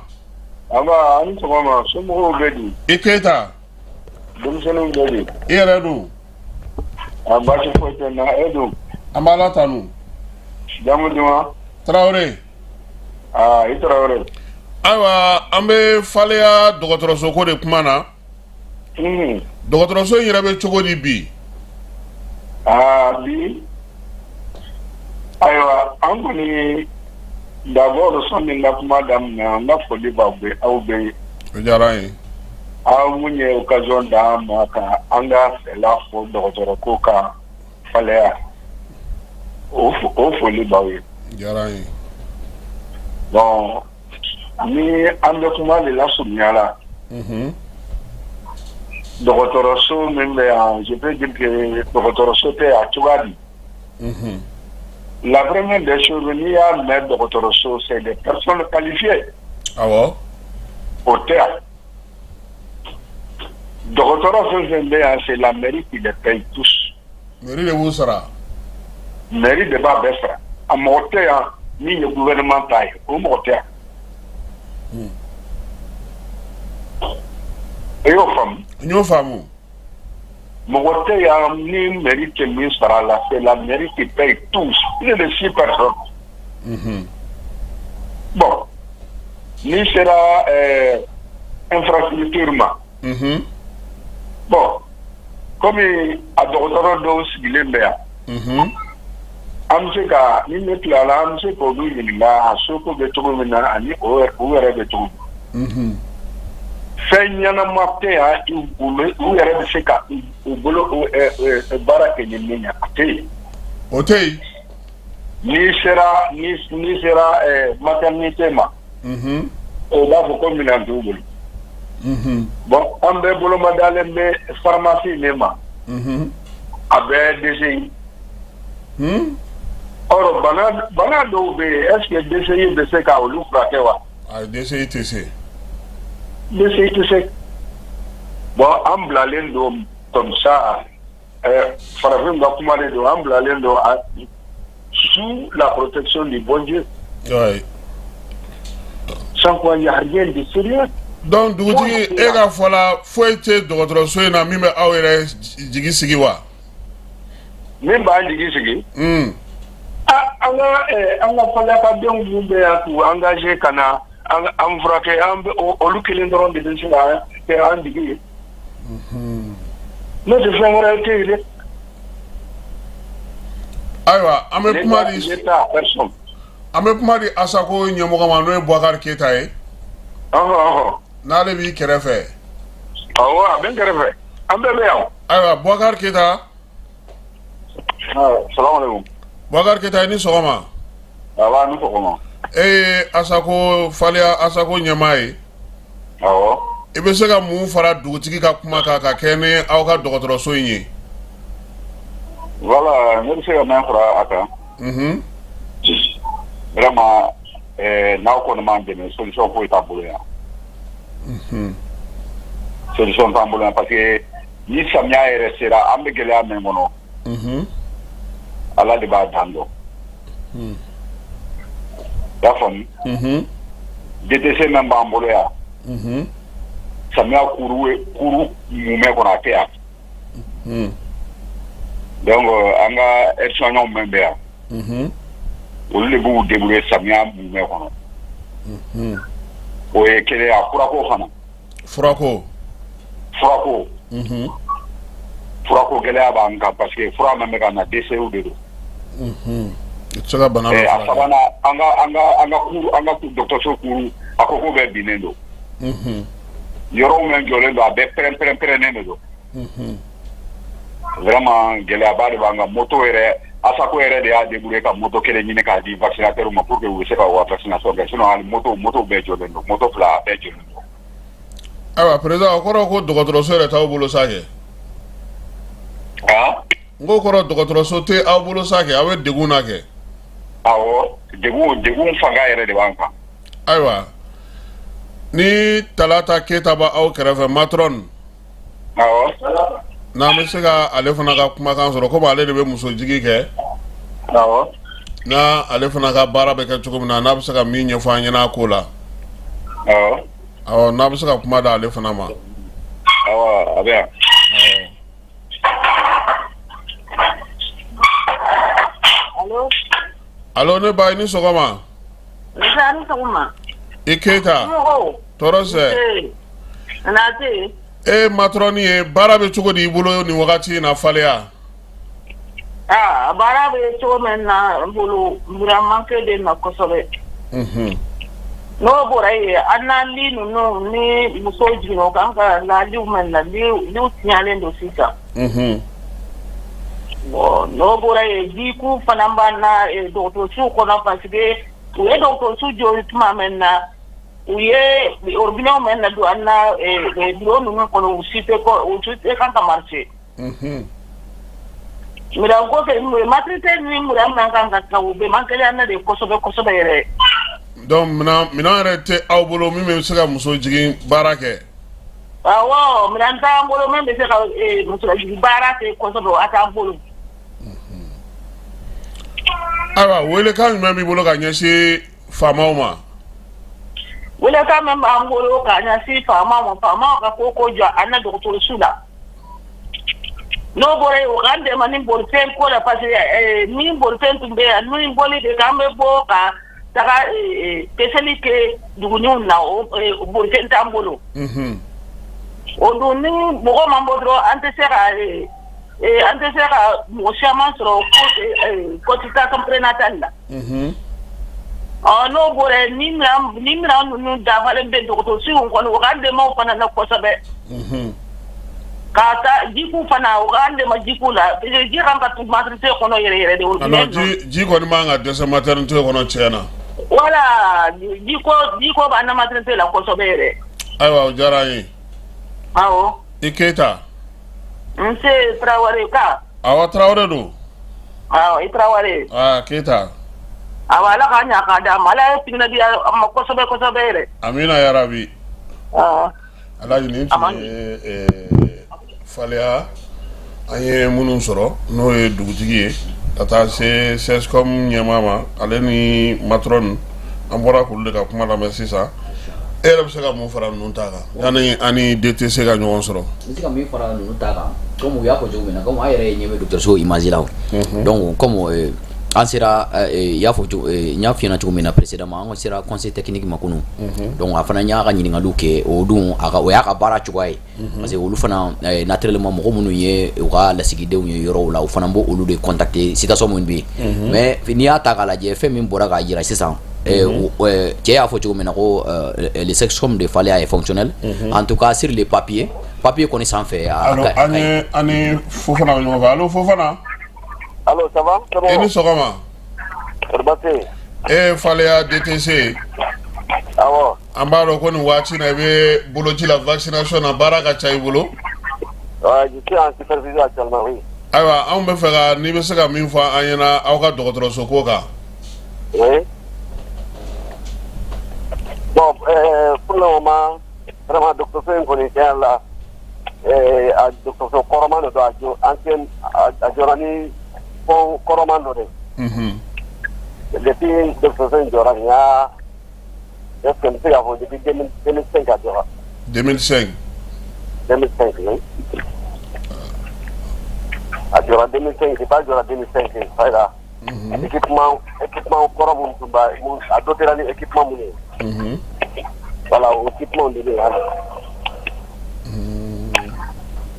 [SPEAKER 17] Nba, a ni sɔgɔma. Somɔgɔw bɛ di?
[SPEAKER 10] I Keyita.
[SPEAKER 17] Denmisɛnninw bɛ di?
[SPEAKER 10] I yɛrɛ dun?
[SPEAKER 17] A baasi foyi tɛ n na. E dun?
[SPEAKER 10] An b'Ala tanu.
[SPEAKER 17] Jamu duman?
[SPEAKER 10] Tarawele.
[SPEAKER 17] Aa, i Tarawele.
[SPEAKER 10] Ayiwa, an bɛ Faleya dɔgɔtɔrɔso ko de kuma na. Dɔgɔtɔrɔso in yɛrɛ bɛ cogo di bi?
[SPEAKER 17] Aa, bi, ayiwa, an kɔni, d'abord, sɔnni n ka kuma daminɛ, an ka foli b'aw bɛɛ, aw bɛɛ ye.
[SPEAKER 10] O diyara an ye.
[SPEAKER 17] Aw mun ye occasion d'an ma ka an ka fɛla fɔ dɔgɔtɔrɔ ko kan Faleya, o foli b'aw ye.
[SPEAKER 10] O diyara an ye.
[SPEAKER 17] Bon, ni an bɛ kuma de lasurunya la, dɔgɔtɔrɔso min bɛ yan, je peux dire que dɔgɔtɔrɔso tɛ a cogoya di. La première des choses, n'i y'a mɛn dɔgɔtɔrɔso, c'est des personnes qualifiées. O tɛ yan. Dɔgɔtɔrɔ fɛn fɛn bɛ yan, c'est la mairie qui les paye tous.
[SPEAKER 10] Mairie de b'u sara.
[SPEAKER 17] Mairie de b'a bɛɛ sara. A mɔgɔ tɛ yan min ye gouvernement ta ye, o mɔgɔ tɛ yan. I y'o faamu?
[SPEAKER 10] N y'o faamu.
[SPEAKER 17] Mɔgɔ tɛ yan ni mairie tɛ min sara la, c'est la mairie qui paye tous, plus de six personnes. Bon, n'i sera infrastructure ma, bon, komi a dɔgɔtɔrɔ dɔw sigilen bɛ yan, an bɛ se ka, ni ne tilala, an bɛ se k'olu ɲininka a soko bɛ cogo min na ani o yɛrɛ bɛ cogo min. Fɛn ɲɛnama tɛ yan u yɛrɛ bɛ se ka u bolo baara kɛ ni min ye, a tɛ yen.
[SPEAKER 10] O tɛ yen.
[SPEAKER 17] N'i sera maternité ma, o b'a fɔ ko minɛn t'u bolo. Bon, an bɛɛ bolomadalen bɛ pharmacie min ma, a bɛɛ DCI. Or bana dɔw bɛ yen, est ce que DCI bɛ se ka olu furakɛ wa?
[SPEAKER 10] Ayi, DCI tɛ se.
[SPEAKER 17] DCI tɛ se. Bon, an bilalen don comme ça, farafin ka kuma de don, an bilalen don sous la protection du bon Dieu. Sans quoi il n'y a rien de sérieux.
[SPEAKER 10] Donc dugutigi, e ka fɔ la, foyi tɛ dɔgɔtɔrɔso in na min bɛ aw yɛrɛ jigi sigi wa?
[SPEAKER 17] Min b'an jigi sigi? Ah, an ka Faleyakadenw min bɛ yan k'u engagé ka na an furakɛ, an bɛ olu kelen dɔrɔn de bɛ se ka kɛ an jigi ye. N'o tɛ, fɛn wɛrɛ tɛ yen dɛ.
[SPEAKER 10] Ayiwa, an bɛ kuma di
[SPEAKER 17] L'État, personne.
[SPEAKER 10] An bɛ kuma di Asako ɲɛmɔgɔ ma, n'o ye Boubacar Keyita ye.
[SPEAKER 17] Ɔhɔn.
[SPEAKER 10] N'ale b'i kɛrɛfɛ.
[SPEAKER 17] Awɔ, a bɛ n kɛrɛfɛ. An bɛɛ bɛ yan.
[SPEAKER 10] Ayiwa, Boubacar Keyita.
[SPEAKER 17] Salamaleykum.
[SPEAKER 10] Boubacar Keyita, i ni sɔgɔma.
[SPEAKER 17] Aba, ni sɔgɔma.
[SPEAKER 10] E ye Asako, Faleya Asako ɲɛmaa ye.
[SPEAKER 17] Awɔ.
[SPEAKER 10] I bɛ se ka mun fara dugutigi ka kuma kan ka kɛ ni aw ka dɔgɔtɔrɔso in ye?
[SPEAKER 17] Voilà, ne bɛ se ka min fara a kan. Vraiment, n'aw kɔni m'an dɛmɛ, solution foyi t'an bolo yan. Solution t'an bolo yan parce que ni samiya yɛrɛ sera, an bɛ gɛlɛya min kɔnɔ, Ala de b'a dan dɔn. I y'a faamu? DTC min b'an bolo yan, samiya kuru mumɛ kɔnɔ, a tɛ yan. Donc an ka aide-soignants min bɛ yan, olu de b'u débrouiller samiya mumɛ kɔnɔ. O ye kelen ye. A furako fana.
[SPEAKER 10] Furako.
[SPEAKER 17] Furako. Furako gɛlɛya b'an kan parce que fura min bɛ ka na, DCU de don.
[SPEAKER 10] I tɛ se ka bana dɔ
[SPEAKER 17] A
[SPEAKER 10] furakɛ.
[SPEAKER 17] Sabanan, an ka kuru, an ka dɔgɔtɔrɔso kuru, a ko ko bɛɛ binnen don. Yɔrɔ min jɔlen don, a bɛɛ pɛrɛn pɛrɛn pɛrɛnnen de don. Vraiment, gɛlɛyaba de b'an kan. Moto yɛrɛ, Asako yɛrɛ de y'a débrouiller ka moto kelen ɲini k'a di vaccinateur ma pour que u bɛ se ka u ka vaccination kɛ, sinon hali moto bɛɛ jɔlen don, moto fila, a bɛɛ jɔlen don.
[SPEAKER 10] Ayiwa président, o kɔrɔ ko dɔgɔtɔrɔso yɛrɛ t'aw bolo sa kɛ?
[SPEAKER 17] Ah?
[SPEAKER 10] N ko kɔrɔ dɔgɔtɔrɔso tɛ aw bolo sa kɛ, aw bɛ degun na kɛ.
[SPEAKER 17] Awɔ, degun fanga yɛrɛ de b'an kan.
[SPEAKER 10] Ayiwa, ni Talata Keyita b'aw kɛrɛfɛ, matron.
[SPEAKER 17] Awɔ.
[SPEAKER 10] N'an bɛ se ka ale fana ka kumakan sɔrɔ, komi ale de bɛ muso jigi kɛ.
[SPEAKER 17] Awɔ.
[SPEAKER 10] N'a ale fana ka baara bɛ kɛ cogo min na, n'a bɛ se ka min ɲɛfɔ an ɲɛna a ko la.
[SPEAKER 17] Awɔ.
[SPEAKER 10] Awɔ, n'a bɛ se ka kuma d'ale fana ma.
[SPEAKER 17] Awɔ, a bɛ yan.
[SPEAKER 18] Allo.
[SPEAKER 10] Allo, ne ba, i ni sɔgɔma.
[SPEAKER 18] Nse, a ni sɔgɔma.
[SPEAKER 10] I Keyita.
[SPEAKER 18] Somɔgɔw?
[SPEAKER 10] Tɔɔrɔ sɛ.
[SPEAKER 18] Nse. Nse.
[SPEAKER 10] E matron ye, baara bɛ cogo di i bolo nin wagati in na Faleya?
[SPEAKER 18] Aa, baara bɛ cogo min na n bolo, minan manque bɛ na kosɛbɛ. N'o bɔra yen, an na lit ninnu ni musow jiginna, u kan ka la litw min na, litw tiɲɛnen don sisan. Bon, n'o bɔra yen, jiko fana b'an na dɔgɔtɔrɔsow kɔnɔ, parce que u ye dɔgɔtɔrɔso jɔ tuma min na, u ye robinet min na don an na bureau ninnu kɔnɔ, u si tɛ u si tɛ kan ka marcher. Minan ko fɛ, maternité ni minan man kan ka ta, u bɛ manquer an na de kosɛbɛ kosɛbɛ yɛrɛ.
[SPEAKER 10] Donc minan yɛrɛ tɛ aw bolo min bɛ se ka muso jigin baara kɛ?
[SPEAKER 18] Awɔ, minan t'an bolo min bɛ se ka muso jigin baara kɛ kosɛbɛ, a t'an bolo.
[SPEAKER 10] Ayiwa, welekan jumɛn b'i bolo ka ɲɛsin faamaw ma?
[SPEAKER 18] Welekan min b'an bolo ka ɲɛsin faamaw ma, faamaw ka ko jɔ an na dɔgɔtɔrɔso la. N'o bɔra yen, u k'an dɛmɛ ni bolifɛn ko la, parce que ni bolifɛn tun bɛ yan, ni boli de k'an bɛ bɔ ka taga peseli kɛ duguninw na, o bolifɛn t'an bolo. O dun, ni mɔgɔ ma bɔ dɔrɔn, an tɛ se ka an tɛ se ka mɔgɔ caman sɔrɔ consultation prénatale la. Ɔ, n'o bɔra yen, ni minan ninnu dafalen bɛ dɔgɔtɔrɔsow kɔnɔ, u k'an dɛmɛ o fana na kosɛbɛ. Ka taa jiko fana, u k'an dɛmɛ jiko la, parce que ji kan ka to maternité kɔnɔ yɛrɛ yɛrɛ de.
[SPEAKER 10] Non, ji kɔni man ka dɛsɛ maternité kɔnɔ tiɲɛ na.
[SPEAKER 18] Voilà, jiko b'an na maternité la kosɛbɛ yɛrɛ.
[SPEAKER 10] Ayiwa, o diyara an ye.
[SPEAKER 18] Awɔ.
[SPEAKER 10] I Keyita.
[SPEAKER 18] Nse, Tarawele ka.
[SPEAKER 10] Awɔ, Tarawele don.
[SPEAKER 18] Awɔ, i Tarawele.
[SPEAKER 10] Aa, Keyita.
[SPEAKER 18] Awɔ, Ala k'a ɲa k'a d'a ma, Ala ye timinadiya a ma kosɛbɛ kosɛbɛ yɛrɛ.
[SPEAKER 10] Amina yarabi.
[SPEAKER 18] Awɔ.
[SPEAKER 10] Alhaji, nin tun ye Faleya, an ye minnu sɔrɔ, n'o ye dugutigi ye ka taa se CSCOM ɲɛmaa ma, ale ni matron, an bɔra k'olu de ka kuma lamɛn sisan. E yɛrɛ bɛ se ka mun fara ninnu ta kan yanni an ni DTC ka ɲɔgɔn sɔrɔ?
[SPEAKER 16] N bɛ se ka min fara ninnu ta kan, comme u y'a fɔ cogo min na, comme an yɛrɛ ye ɲɛ bɛ dɔgɔtɔrɔso image la, donc comme an sera, i y'a fɔ, n y'a f'i ɲɛna cogo min na précédemment, an sera conseil technique ma kunun. Donc a fana y'a ka ɲininkaliw kɛ, o dun a ka o y'a ka baara cogoya ye, parce que olu fana naturellement, mɔgɔ minnu ye u ka lasigidenw ye yɔrɔw la, u fana b'o olu de contacter situation minnu bɛ yen. Mais n'i y'a ta k'a lajɛ, fɛn min bɔra k'a jira sisan, cɛ y'a fɔ cogo min na ko le CSCOM de Faléa est fonctionnel, en tout cas sur les papiers, papier kɔni sanfɛ.
[SPEAKER 10] An ni an ni Fofana bɛ ɲɔgɔn fɛ. Allo, Fofana.
[SPEAKER 19] Allo, ça va?
[SPEAKER 10] I ni sɔgɔma.
[SPEAKER 19] Kɔri baasi tɛ yen?
[SPEAKER 10] E Faléa DTC.
[SPEAKER 19] Awɔ.
[SPEAKER 10] An b'a dɔn ko nin waati na i bɛ boloci la, vaccination na, baara ka ca i bolo.
[SPEAKER 19] Ouais, je suis en supervision actuellement, oui.
[SPEAKER 10] Ayiwa, anw bɛ fɛ ka n'i bɛ se ka min fɔ an ɲɛna aw ka dɔgɔtɔrɔso ko kan.
[SPEAKER 19] Oui. Bon, pour le moment, vraiment, dɔgɔtɔrɔso in kɔni, tiɲɛ yɛrɛ la, a dɔgɔtɔrɔso kɔrɔman de don, a jɔ ancien, a jɔra ni fɛn kɔrɔman dɔ de ye. Depuis dɔgɔtɔrɔso in jɔra, nin y'a, est ce que n bɛ se k'a fɔ depuis 2005 a jɔra.
[SPEAKER 10] 2005.
[SPEAKER 19] 2005, oui. A jɔra 2005, depuis a jɔra 2005, ça là. Équipement kɔrɔ minnu tun b'a, a dotera ni équipement minnu ye. Voilà, o équipement de bɛ yen hali.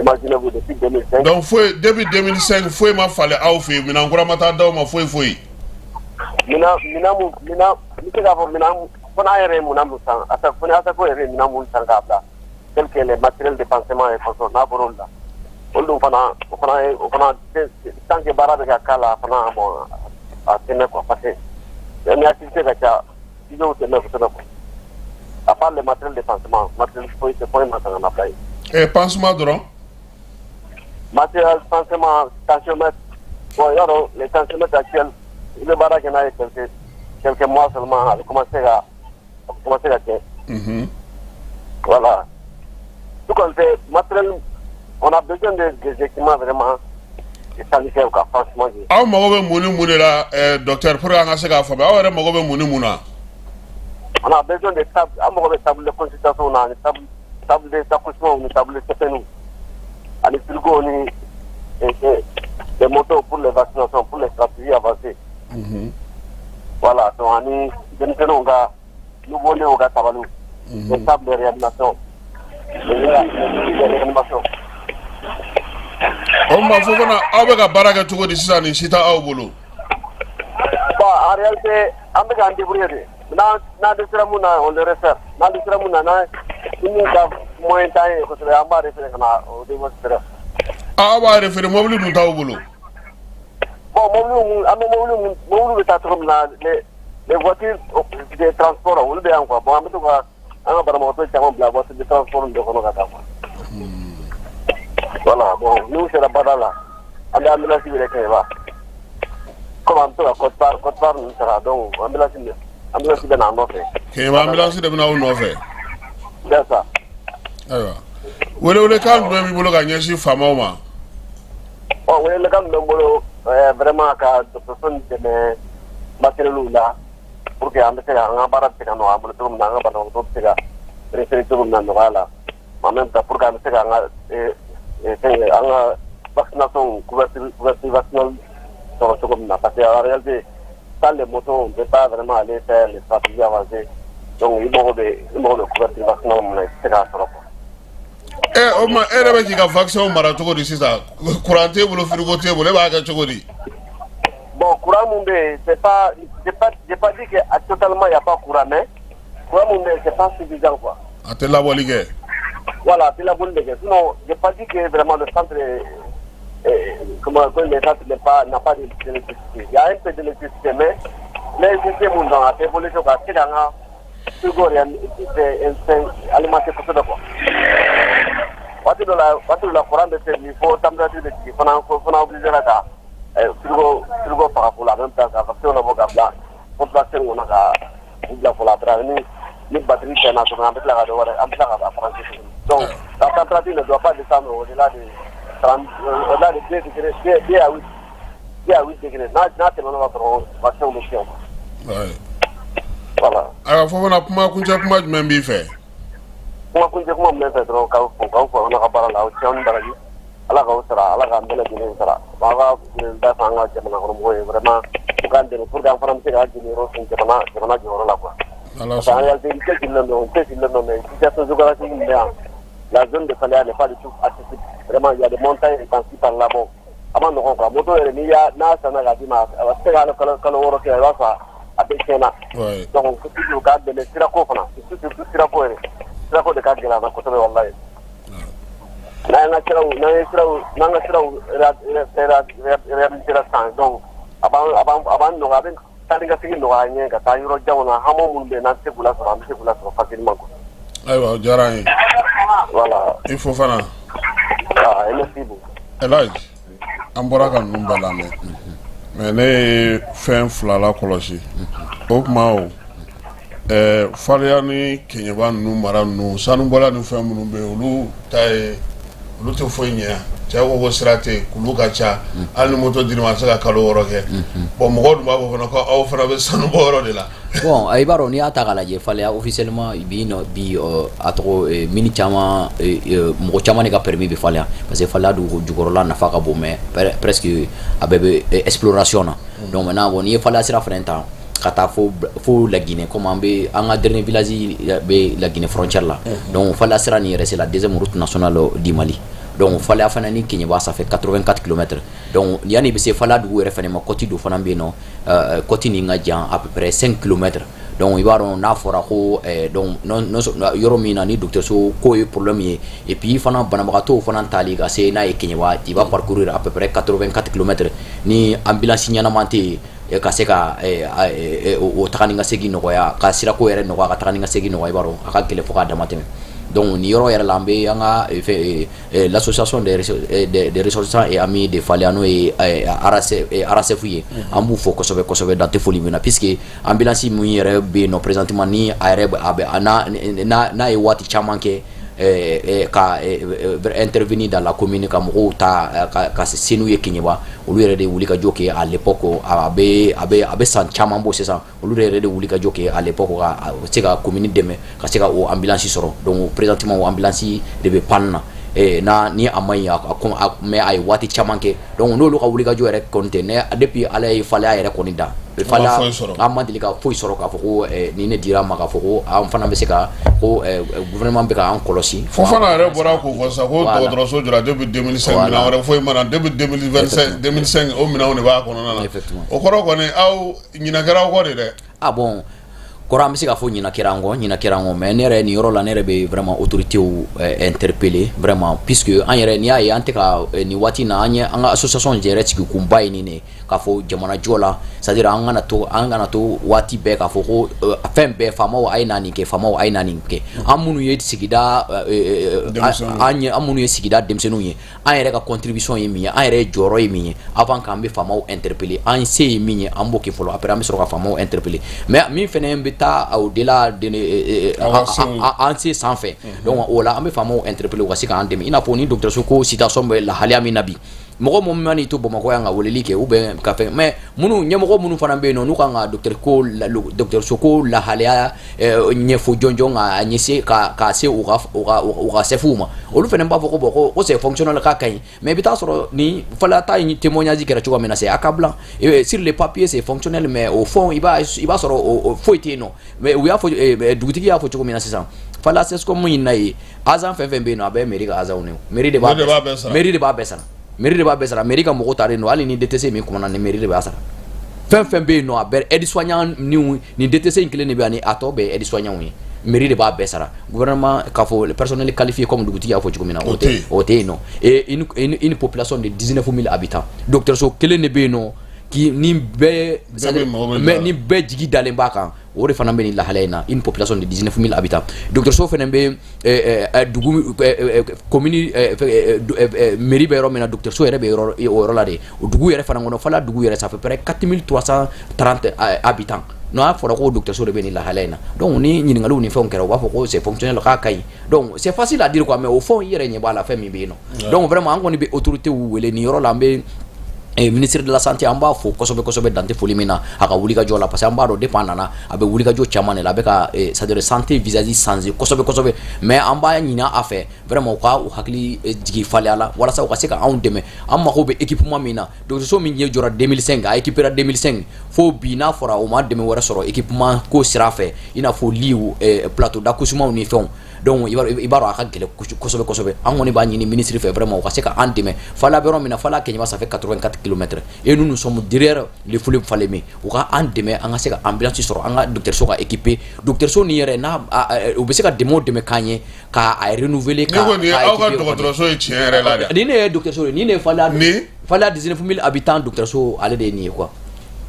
[SPEAKER 19] Imaginez-vous, depuis 2005.
[SPEAKER 10] Donc foyi, depuis 2005, foyi ma falen aw fɛ yen, minɛn kura ma taa d'aw ma, foyi foyi.
[SPEAKER 19] Minan, n bɛ se k'a fɔ minan, fo n'a yɛrɛ ye minan mun san, fo ni ASACO yɛrɛ ye minan mun san k'a bila, tel que les matériels de pansement et consorts, n'a bɔra olu la, olu dun fana, o fana ye, o fana tant que baara bɛ ka k'a la, a fana, bon, a tɛ mɛn quoi, parce que ni activité ka ca, studio tɛ mɛn kosɛbɛ quoi. À part les matériels de pansement, matériel foyi tɛ, foyi ma san ka na bila yen.
[SPEAKER 10] Ɛ, pansement dɔrɔn?
[SPEAKER 19] Matériel pansement, tensiomètre. Bon, y'a dɔn, les tensiomètres actuels, i bɛ baara kɛ n'a ye quelques mois seulement, a bɛ commencer ka tiɲɛ. Voilà. Tout compte fait, matériel, on a besoin des équipements vraiment sanitaires, quoi, franchement.
[SPEAKER 10] Aw mago bɛ mun ni mun de la, docteur, pour que an ka se k'a faamuya? Aw yɛrɛ mago bɛ mun ni mun na?
[SPEAKER 19] On a besoin de table, an mago bɛ table de consultation na, ani table d'accouchement ni table de sɛbɛnniw, ani frigo ni des motos pour les vaccinations, pour les stratégies avancées. Voilà, donc ani denmisɛnninw ka nouveau-nés ka tabaliw, les tables de réanimation, les réanimation.
[SPEAKER 10] O tuma, Fofana, aw bɛ ka baara kɛ cogo di sisan ni si t'aw bolo?
[SPEAKER 19] Bon, en réalité, an bɛ k'an débrouiller de. N'an dɛsɛra mun na, on le réfère. N'an dɛsɛra mun na, n'an ni mun ka moyen t'an ye kosɛbɛ, an b'a référer ka na o démonstrer.
[SPEAKER 10] Aw b'a référer, mobili dun t'aw bolo?
[SPEAKER 19] Bon, mobili mun, an bɛ mobili mun, mobili bɛ taa cogo min na, les voitures de transport, olu bɛ yan quoi. Bon, an bɛ to ka an ka banabagatɔ caman bila voiture de transport de kɔnɔ ka taa quoi. Voilà, bon, n'u sera baara la, an bɛ ambulance yɛrɛ kɛ wa. Comme an bɛ to ka quote-part ninnu sara, donc ambulance bɛ na an nɔfɛ.
[SPEAKER 10] Kɛɲɛba ambulance de bɛ n'aw nɔfɛ?
[SPEAKER 19] C'est ça.
[SPEAKER 10] Ayiwa, welewelekan jumɛn b'i bolo ka ɲɛsin faamaw ma?
[SPEAKER 19] Bon, welewelekan min bɛ n bolo, vraiment ka dɔgɔtɔrɔso nin dɛmɛ matériel la pour que an bɛ se ka an ka baara bɛ se ka nɔgɔya an bolo cogo min na, an ka banabagatɔ bɛ se ka référer cogo min na nɔgɔya la. En même temps, pour que an bɛ se ka an ka fɛn an ka vaccination, couverture vaccinale sɔrɔ cogo min na, parce que en réalité, sans les motos, on ne peut pas vraiment aller faire les stratégies avancées. Donc i mago bɛ couverture vaccinale mun na, i tɛ se k'a sɔrɔ quoi.
[SPEAKER 10] Ɛ, o tuma e yɛrɛ bɛ k'i ka vaccin mara cogo di sisan? Courant t'e bolo, frigo t'e bolo, e b'a kɛ cogo di?
[SPEAKER 19] Bon, courant mun bɛ yen, c'est pas j'ai pas dit que totalement il y a pas courant, mais courant mun bɛ yen, c'est pas suffisant quoi.
[SPEAKER 10] A tɛ labɔli kɛ.
[SPEAKER 19] Voilà, a tɛ labɔli de kɛ. Sinon, j'ai pas dit que vraiment le centre est, comment, que le centre n'a pas d'électricité. Il y a un peu d'électricité, mais l'électricité mun dɔn, a tɛ évoluer quoi, a tɛ se k'an ka frigo fɛn alimenter kosɛbɛ quoi. Waati dɔ la, courant bɛ se fo température bɛ jigin fana, fo fana obligé la ka frigo faga fɔlɔ, en même temps ka vaccin labɔ ka bila porte vaccin kɔnɔ ka u bila fɔlɔ. Après, ni batterie tiɲɛna tuguni, an bɛ tila ka dɔ wɛrɛ, an bɛ tila ka brancher tuguni. Donc la température ne doit pas descendre au-delà de 30, au-delà de 2 degrés, 2 à 8, 2 à 8 degrés. N'a tɛmɛn'o kan dɔrɔn, vaccin bɛ tiɲɛ quoi. Voilà.
[SPEAKER 10] Ayiwa Fofana, kuma kuncɛ kuma jumɛn b'i fɛ?
[SPEAKER 19] Kuma kuncɛ kuma min bɛ fɛ dɔrɔn, k'aw fo, k'aw fo aw ka baara la. Aw cɛw ni baraji, Ala k'aw sara, Ala k'an bɛɛ lajɛlen sara. An ka da fɛ an ka jamana kɔnɔmɔgɔw ye, vraiment u k'an dɛmɛ pour que an fana bɛ se k'an jɔyɔrɔ fin jamana jɔyɔrɔ la quoi. Parce qu'en réalité, n cɛsirilen don, n cɛsirilen don, mais situation géographique min bɛ yan, la zone de Faléa n'est pas du tout accessible. Vraiment, il y a des montagnes par-ci par-là. Bon, a ma nɔgɔn quoi. Moto yɛrɛ, n'i y'a n'a sanna k'a d'i ma, a bɛ se ka kalo 6 kɛ, i b'a sɔrɔ a bɛɛ tiɲɛna. Donc surtout k'a dɛmɛ sirako fana, surtout sirako yɛrɛ, sirako de ka gɛlɛn an na kosɛbɛ walayi. N'an ka siraw, n'an ye siraw, n'an ka siraw réhabilité sisan, donc a b'an nɔgɔya, a bɛ taa ni ka segin nɔgɔya an ye ka taa yɔrɔ janw na. Hamo minnu bɛ yen, n'an tɛ se k'u lasɔrɔ, an bɛ se k'u lasɔrɔ facilement quoi.
[SPEAKER 10] Ayiwa, o diyara an ye.
[SPEAKER 19] Voilà.
[SPEAKER 10] I Fofana.
[SPEAKER 19] Ah, merci beaucoup.
[SPEAKER 10] Elhaji, an bɔra ka ninnu bɛɛ lamɛn, mais ne ye fɛn fila la kɔlɔsi. O tuma o Faleya ni Keɲeba ninnu mara ninnu, sanubɔla ni fɛn minnu bɛ yen, olu ta ye, olu tɛ foyi ɲɛ yan. Cɛ ko ko sira tɛ yen, kulu ka ca, hali ni moto dir'i ma, a tɛ se ka kalo 6 kɛ. Bon, mɔgɔw dun b'a fɔ fana ko aw fana bɛ sanu bɔ yɔrɔ de la.
[SPEAKER 16] Bon, i b'a dɔn, n'i y'a ta k'a lajɛ, Faleya officiellement bi nɔ bi, a tɔgɔ mini caman, mɔgɔ caman de ka permis bɛ Faleya, parce que Faleya dugu jukɔrɔla nafa ka bon, mais presque a bɛɛ bɛ exploration na. Donc maintenant, bon, n'i ye Faleya sira fana ta ka taa fo La Guinée, comme an bɛ an ka dernier village bɛ La Guinée frontière la. Donc Faleya sira nin yɛrɛ, c'est la deuxième route nationale du Mali. Donc Faleya fana ni Keɲeba, ça fait 84 km. Donc yanni i bɛ se Faleya dugu yɛrɛ fana ma, côte dɔ fana bɛ yen nɔ, côte nin ka jan à peu près 5 km. Donc i b'a dɔn, n'a fɔra ko donc non, yɔrɔ min na ni dɔgɔtɔrɔso ko ye problème ye, et puis fana banabagatɔw fana tali ka se n'a ye Keɲeba, il va parcourir à peu près 84 km, ni ambulance ɲɛnama tɛ yen ka se ka o taga ni ka segin nɔgɔya, ka sirako yɛrɛ nɔgɔya, ka taga ni ka segin nɔgɔya, i b'a dɔn a ka gɛlɛn fo k'a dama tɛmɛ. Donc nin yɔrɔ yɛrɛ la, an bɛ an ka l'association des ressortissants et amis de Faléa, n'o ye ARASF ye, an b'u fo kosɛbɛ kosɛbɛ, dan tɛ foli min na, puisque ambulance min yɛrɛ bɛ yen nɔ présentement, ni a yɛrɛ a bɛ n'a ye waati caman kɛ ka intervenir dans la commune, ka mɔgɔw ta ka se n'u ye Keɲeba, olu yɛrɛ de wuli ka jɔ kɛ à l'époque. A bɛ san caman bɔ sisan, olu yɛrɛ de wuli ka jɔ kɛ à l'époque ka se ka commune dɛmɛ ka se ka o ambulance sɔrɔ. Donc présentement, o ambulance de bɛ panne na n'a ni a ma ɲi, mais a ye waati caman kɛ. Donc n'olu ka wuli ka jɔ yɛrɛ kɔni tɛ ne, depuis Ala ye Faléa yɛrɛ kɔni da, Faléa an ma deli ka foyi sɔrɔ k'a fɔ ko ni ne dira an ma, k'a fɔ ko an fana bɛ se ka ko gouvernement bɛ k'an kɔlɔsi.
[SPEAKER 10] Fofana yɛrɛ bɔra k'o fɔ sisan ko dɔgɔtɔrɔso jɔra depuis 2005, minɛn wɛrɛ foyi ma na depuis 2025, 2005, o minɛnw de b'a kɔnɔna na. O kɔrɔ kɔni, aw ɲinɛ kɛra aw kɔ de dɛ.
[SPEAKER 16] Ah bon, kɔrɔ an bɛ se k'a fɔ ɲinɛ kɛra an kɔ, ɲinɛ kɛra an kɔ, mais ne yɛrɛ, nin yɔrɔ la, ne yɛrɛ bɛ vraiment autorités interpeller vraiment, puisque an yɛrɛ, n'i y'a ye an tɛ ka nin waati in na, an ye an ka association yɛrɛ sigi kunba ye nin de k'a fɔ jamana jɔ la, c'est à dire an kana to waati bɛɛ k'a fɔ ko fɛn bɛɛ, faamaw a ye na nin kɛ, faamaw a ye na nin kɛ. An minnu ye sigida an minnu ye sigida denmisɛnninw ye, an yɛrɛ ka contribution ye min ye, an yɛrɛ jɔyɔrɔ ye min ye, avant k'an bɛ faamaw interpeller, an se ye min ye, an b'o kɛ fɔlɔ, après an bɛ sɔrɔ ka faamaw interpeller. Mais min fɛnɛ bɛ taa au delà de an se sanfɛ, donc o la an bɛ faamaw interpeller u ka se k'an dɛmɛ. I n'a fɔ ni dɔgɔtɔrɔso ko situation bɛ lahalaya min na bi, mɔgɔ minnu mana to Bamakɔ yan ka weleli kɛ ou bien ka fɛn, mais minnu ɲɛmɔgɔ minnu fana bɛ yen nɔ, n'u kan ka docteur ko, dɔgɔtɔrɔso ko lahalaya ɲɛfɔ jɔnjɔn ka ɲɛsin ka se u ka chefw ma, olu fana b'a fɔ ko bon, ko c'est fonctionnel, k'a ka ɲi. Mais i bɛ taa sɔrɔ ni Faléa ta in témoignage kɛra cogoya min na, c'est accablant. Sur le papier, c'est fonctionnel, mais au fond, i b'a sɔrɔ foyi tɛ yen nɔ. Mais u y'a fɔ, dugutigi y'a fɔ cogo min na sisan, Faléa CSCOM in na ye, agent fɛn fɛn bɛ yen nɔ, a bɛɛ ye mairie ka agent de ye. Mairie de b'a bɛɛ sara, mairie de b'a bɛɛ sara, mairie de b'a bɛɛ sara, mairie ka mɔgɔw talen don. Hali ni DTC min kumana, ni mairie de b'a sara. Fɛn fɛn bɛ yen nɔ, a bɛɛ aide soignant ni DTC in kelen de bɛ yan, ni a tɔ bɛɛ ye aide soignant ye, mairie de b'a bɛɛ sara. Gouvernement k'a fɔ personnel qualifié, comme dugutigi y'a fɔ cogo min na, o tɛ yen nɔ. Et une population de 19 000 habitants, dɔgɔtɔrɔso kelen de bɛ yen nɔ qui ni bɛɛ ni bɛɛ jigi dalen b'a kan, o de fana bɛ nin lahalaya in na. Une population de 19 000 habitants, dɔgɔtɔrɔso fana bɛ dugu commune, mairie bɛ yɔrɔ min na, dɔgɔtɔrɔso yɛrɛ bɛ yɔrɔ o yɔrɔ la de. O dugu yɛrɛ fana kɔnɔ, Faléa dugu yɛrɛ, ça fait près 4330 habitants. N'a fɔra ko dɔgɔtɔrɔso de bɛ nin lahalaya in na, donc ni ɲininkaliw ni fɛnw kɛra, u b'a fɔ ko c'est fonctionnel, k'a ka ɲi. Donc c'est facile à dire quoi, mais au fond, i yɛrɛ ɲɛ b'a la fɛn min bɛ yen nɔ. Donc vraiment, an kɔni bɛ autorités wele nin yɔrɔ la. An bɛ ministre de la Santé, an b'a fo kosɛbɛ kosɛbɛ, dan tɛ foli min na a ka wulikajɔ la, parce que an b'a dɔn depuis a nana, a bɛ wulikajɔ caman de la, a bɛ ka c'est à dire santé visage changer kosɛbɛ kosɛbɛ. Mais an b'a ɲini a fɛ vraiment, u ka u hakili jigin Faléa la walasa u ka se ka anw dɛmɛ. An mago bɛ équipement min na, dɔgɔtɔrɔso min ɲɛ jɔra 2005, a équipera 2005 fo bi, n'a fɔra o ma dɛmɛ wɛrɛ sɔrɔ équipement ko sira fɛ, i n'a fɔ lits, plateau d'accouchement ni fɛnw. Donc i b'a dɔn a ka gɛlɛn kosɛbɛ kosɛbɛ. An kɔni b'a ɲini ministre fɛ vraiment, u ka se ka an dɛmɛ. Faléa bɛ yɔrɔ min na, Faléa Keɲeba, ça fait 84 km et nous, nous sommes derrière le fleuve Falémé. U ka an dɛmɛ, an ka se ka ambulance sɔrɔ, an ka dɔgɔtɔrɔso ka équiper dɔgɔtɔrɔso nin yɛrɛ n'a u bɛ se ka dɛmɛ o dɛmɛ k'an ye k'a renouveler.
[SPEAKER 10] Ka ne kɔni, aw ka dɔgɔtɔrɔso ye tiɲɛ yɛrɛ la dɛ.
[SPEAKER 16] Nin ne ye dɔgɔtɔrɔso ye, nin ne ye Faléa 19 000 habitants dɔgɔtɔrɔso, ale de ye nin ye quoi.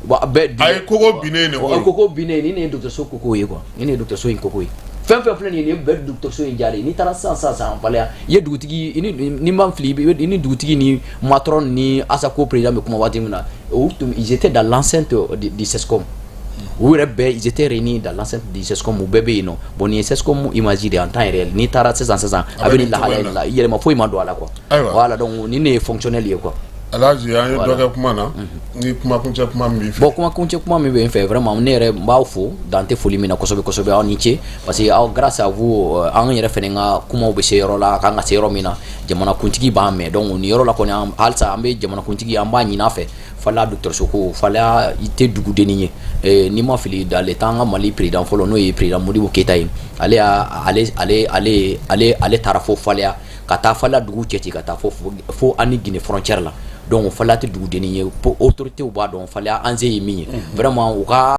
[SPEAKER 16] Bon, a bɛɛ
[SPEAKER 10] a ye kogo binnen de
[SPEAKER 16] ko kogo binnen. Nin ne ye dɔgɔtɔrɔso koko ye quoi, nin ne ye dɔgɔtɔrɔso in koko ye. Fɛn fɛn filɛ nin ye, nin bɛɛ dɔgɔtɔrɔso in jalen. N'i taara sisan sisan sisan Faléa, i ye dugutigi ni ma fili, i ni dugutigi ni matron ni Asako président bɛ kuma waati min na, u tun, ils étaient dans l'enceinte du CSCOM. U yɛrɛ bɛɛ, ils étaient réunis dans l'enceinte du CSCOM, u bɛɛ bɛ yen nɔ. Bon, nin ye CSCOM image de en temps réel. N'i taara sisan sisan, a bɛ nin lahalaya in la, yɛlɛma foyi ma don a la quoi. Voilà, donc nin de ye fonctionnel ye quoi.
[SPEAKER 10] Alhaji, an ye dɔ kɛ kuma na, ni kuma kuncɛ kuma min b'i fɛ.
[SPEAKER 16] Bon, kuma kuncɛ kuma min bɛ n fɛ, vraiment, ne yɛrɛ n b'aw fo, dan tɛ foli min na, kosɛbɛ kosɛbɛ. Aw ni ce, parce que aw, grâce à vous, an yɛrɛ fɛnɛ ka kumaw bɛ se yɔrɔ la a kan ka se yɔrɔ min na, jamanakuntigi b'an mɛn. Donc nin yɔrɔ la kɔni, halisa an bɛ jamanakuntigi, an b'a ɲini a fɛ, Faléa dɔgɔtɔrɔso ko, Faléa i tɛ dugudennin ye. N'i ma fili, dans le temps, an ka Mali président fɔlɔ, n'o ye président Modibo Keyita ye, ale y'a ale ale ale ale ale taara fo Faléa, ka taa Faléa dugu cɛ ci ka taa fo an ni Guinée frontière la. Donc Faléa tɛ dugudennin ye, autorités b'a dɔn Faléa enjeu ye min ye vraiment, u ka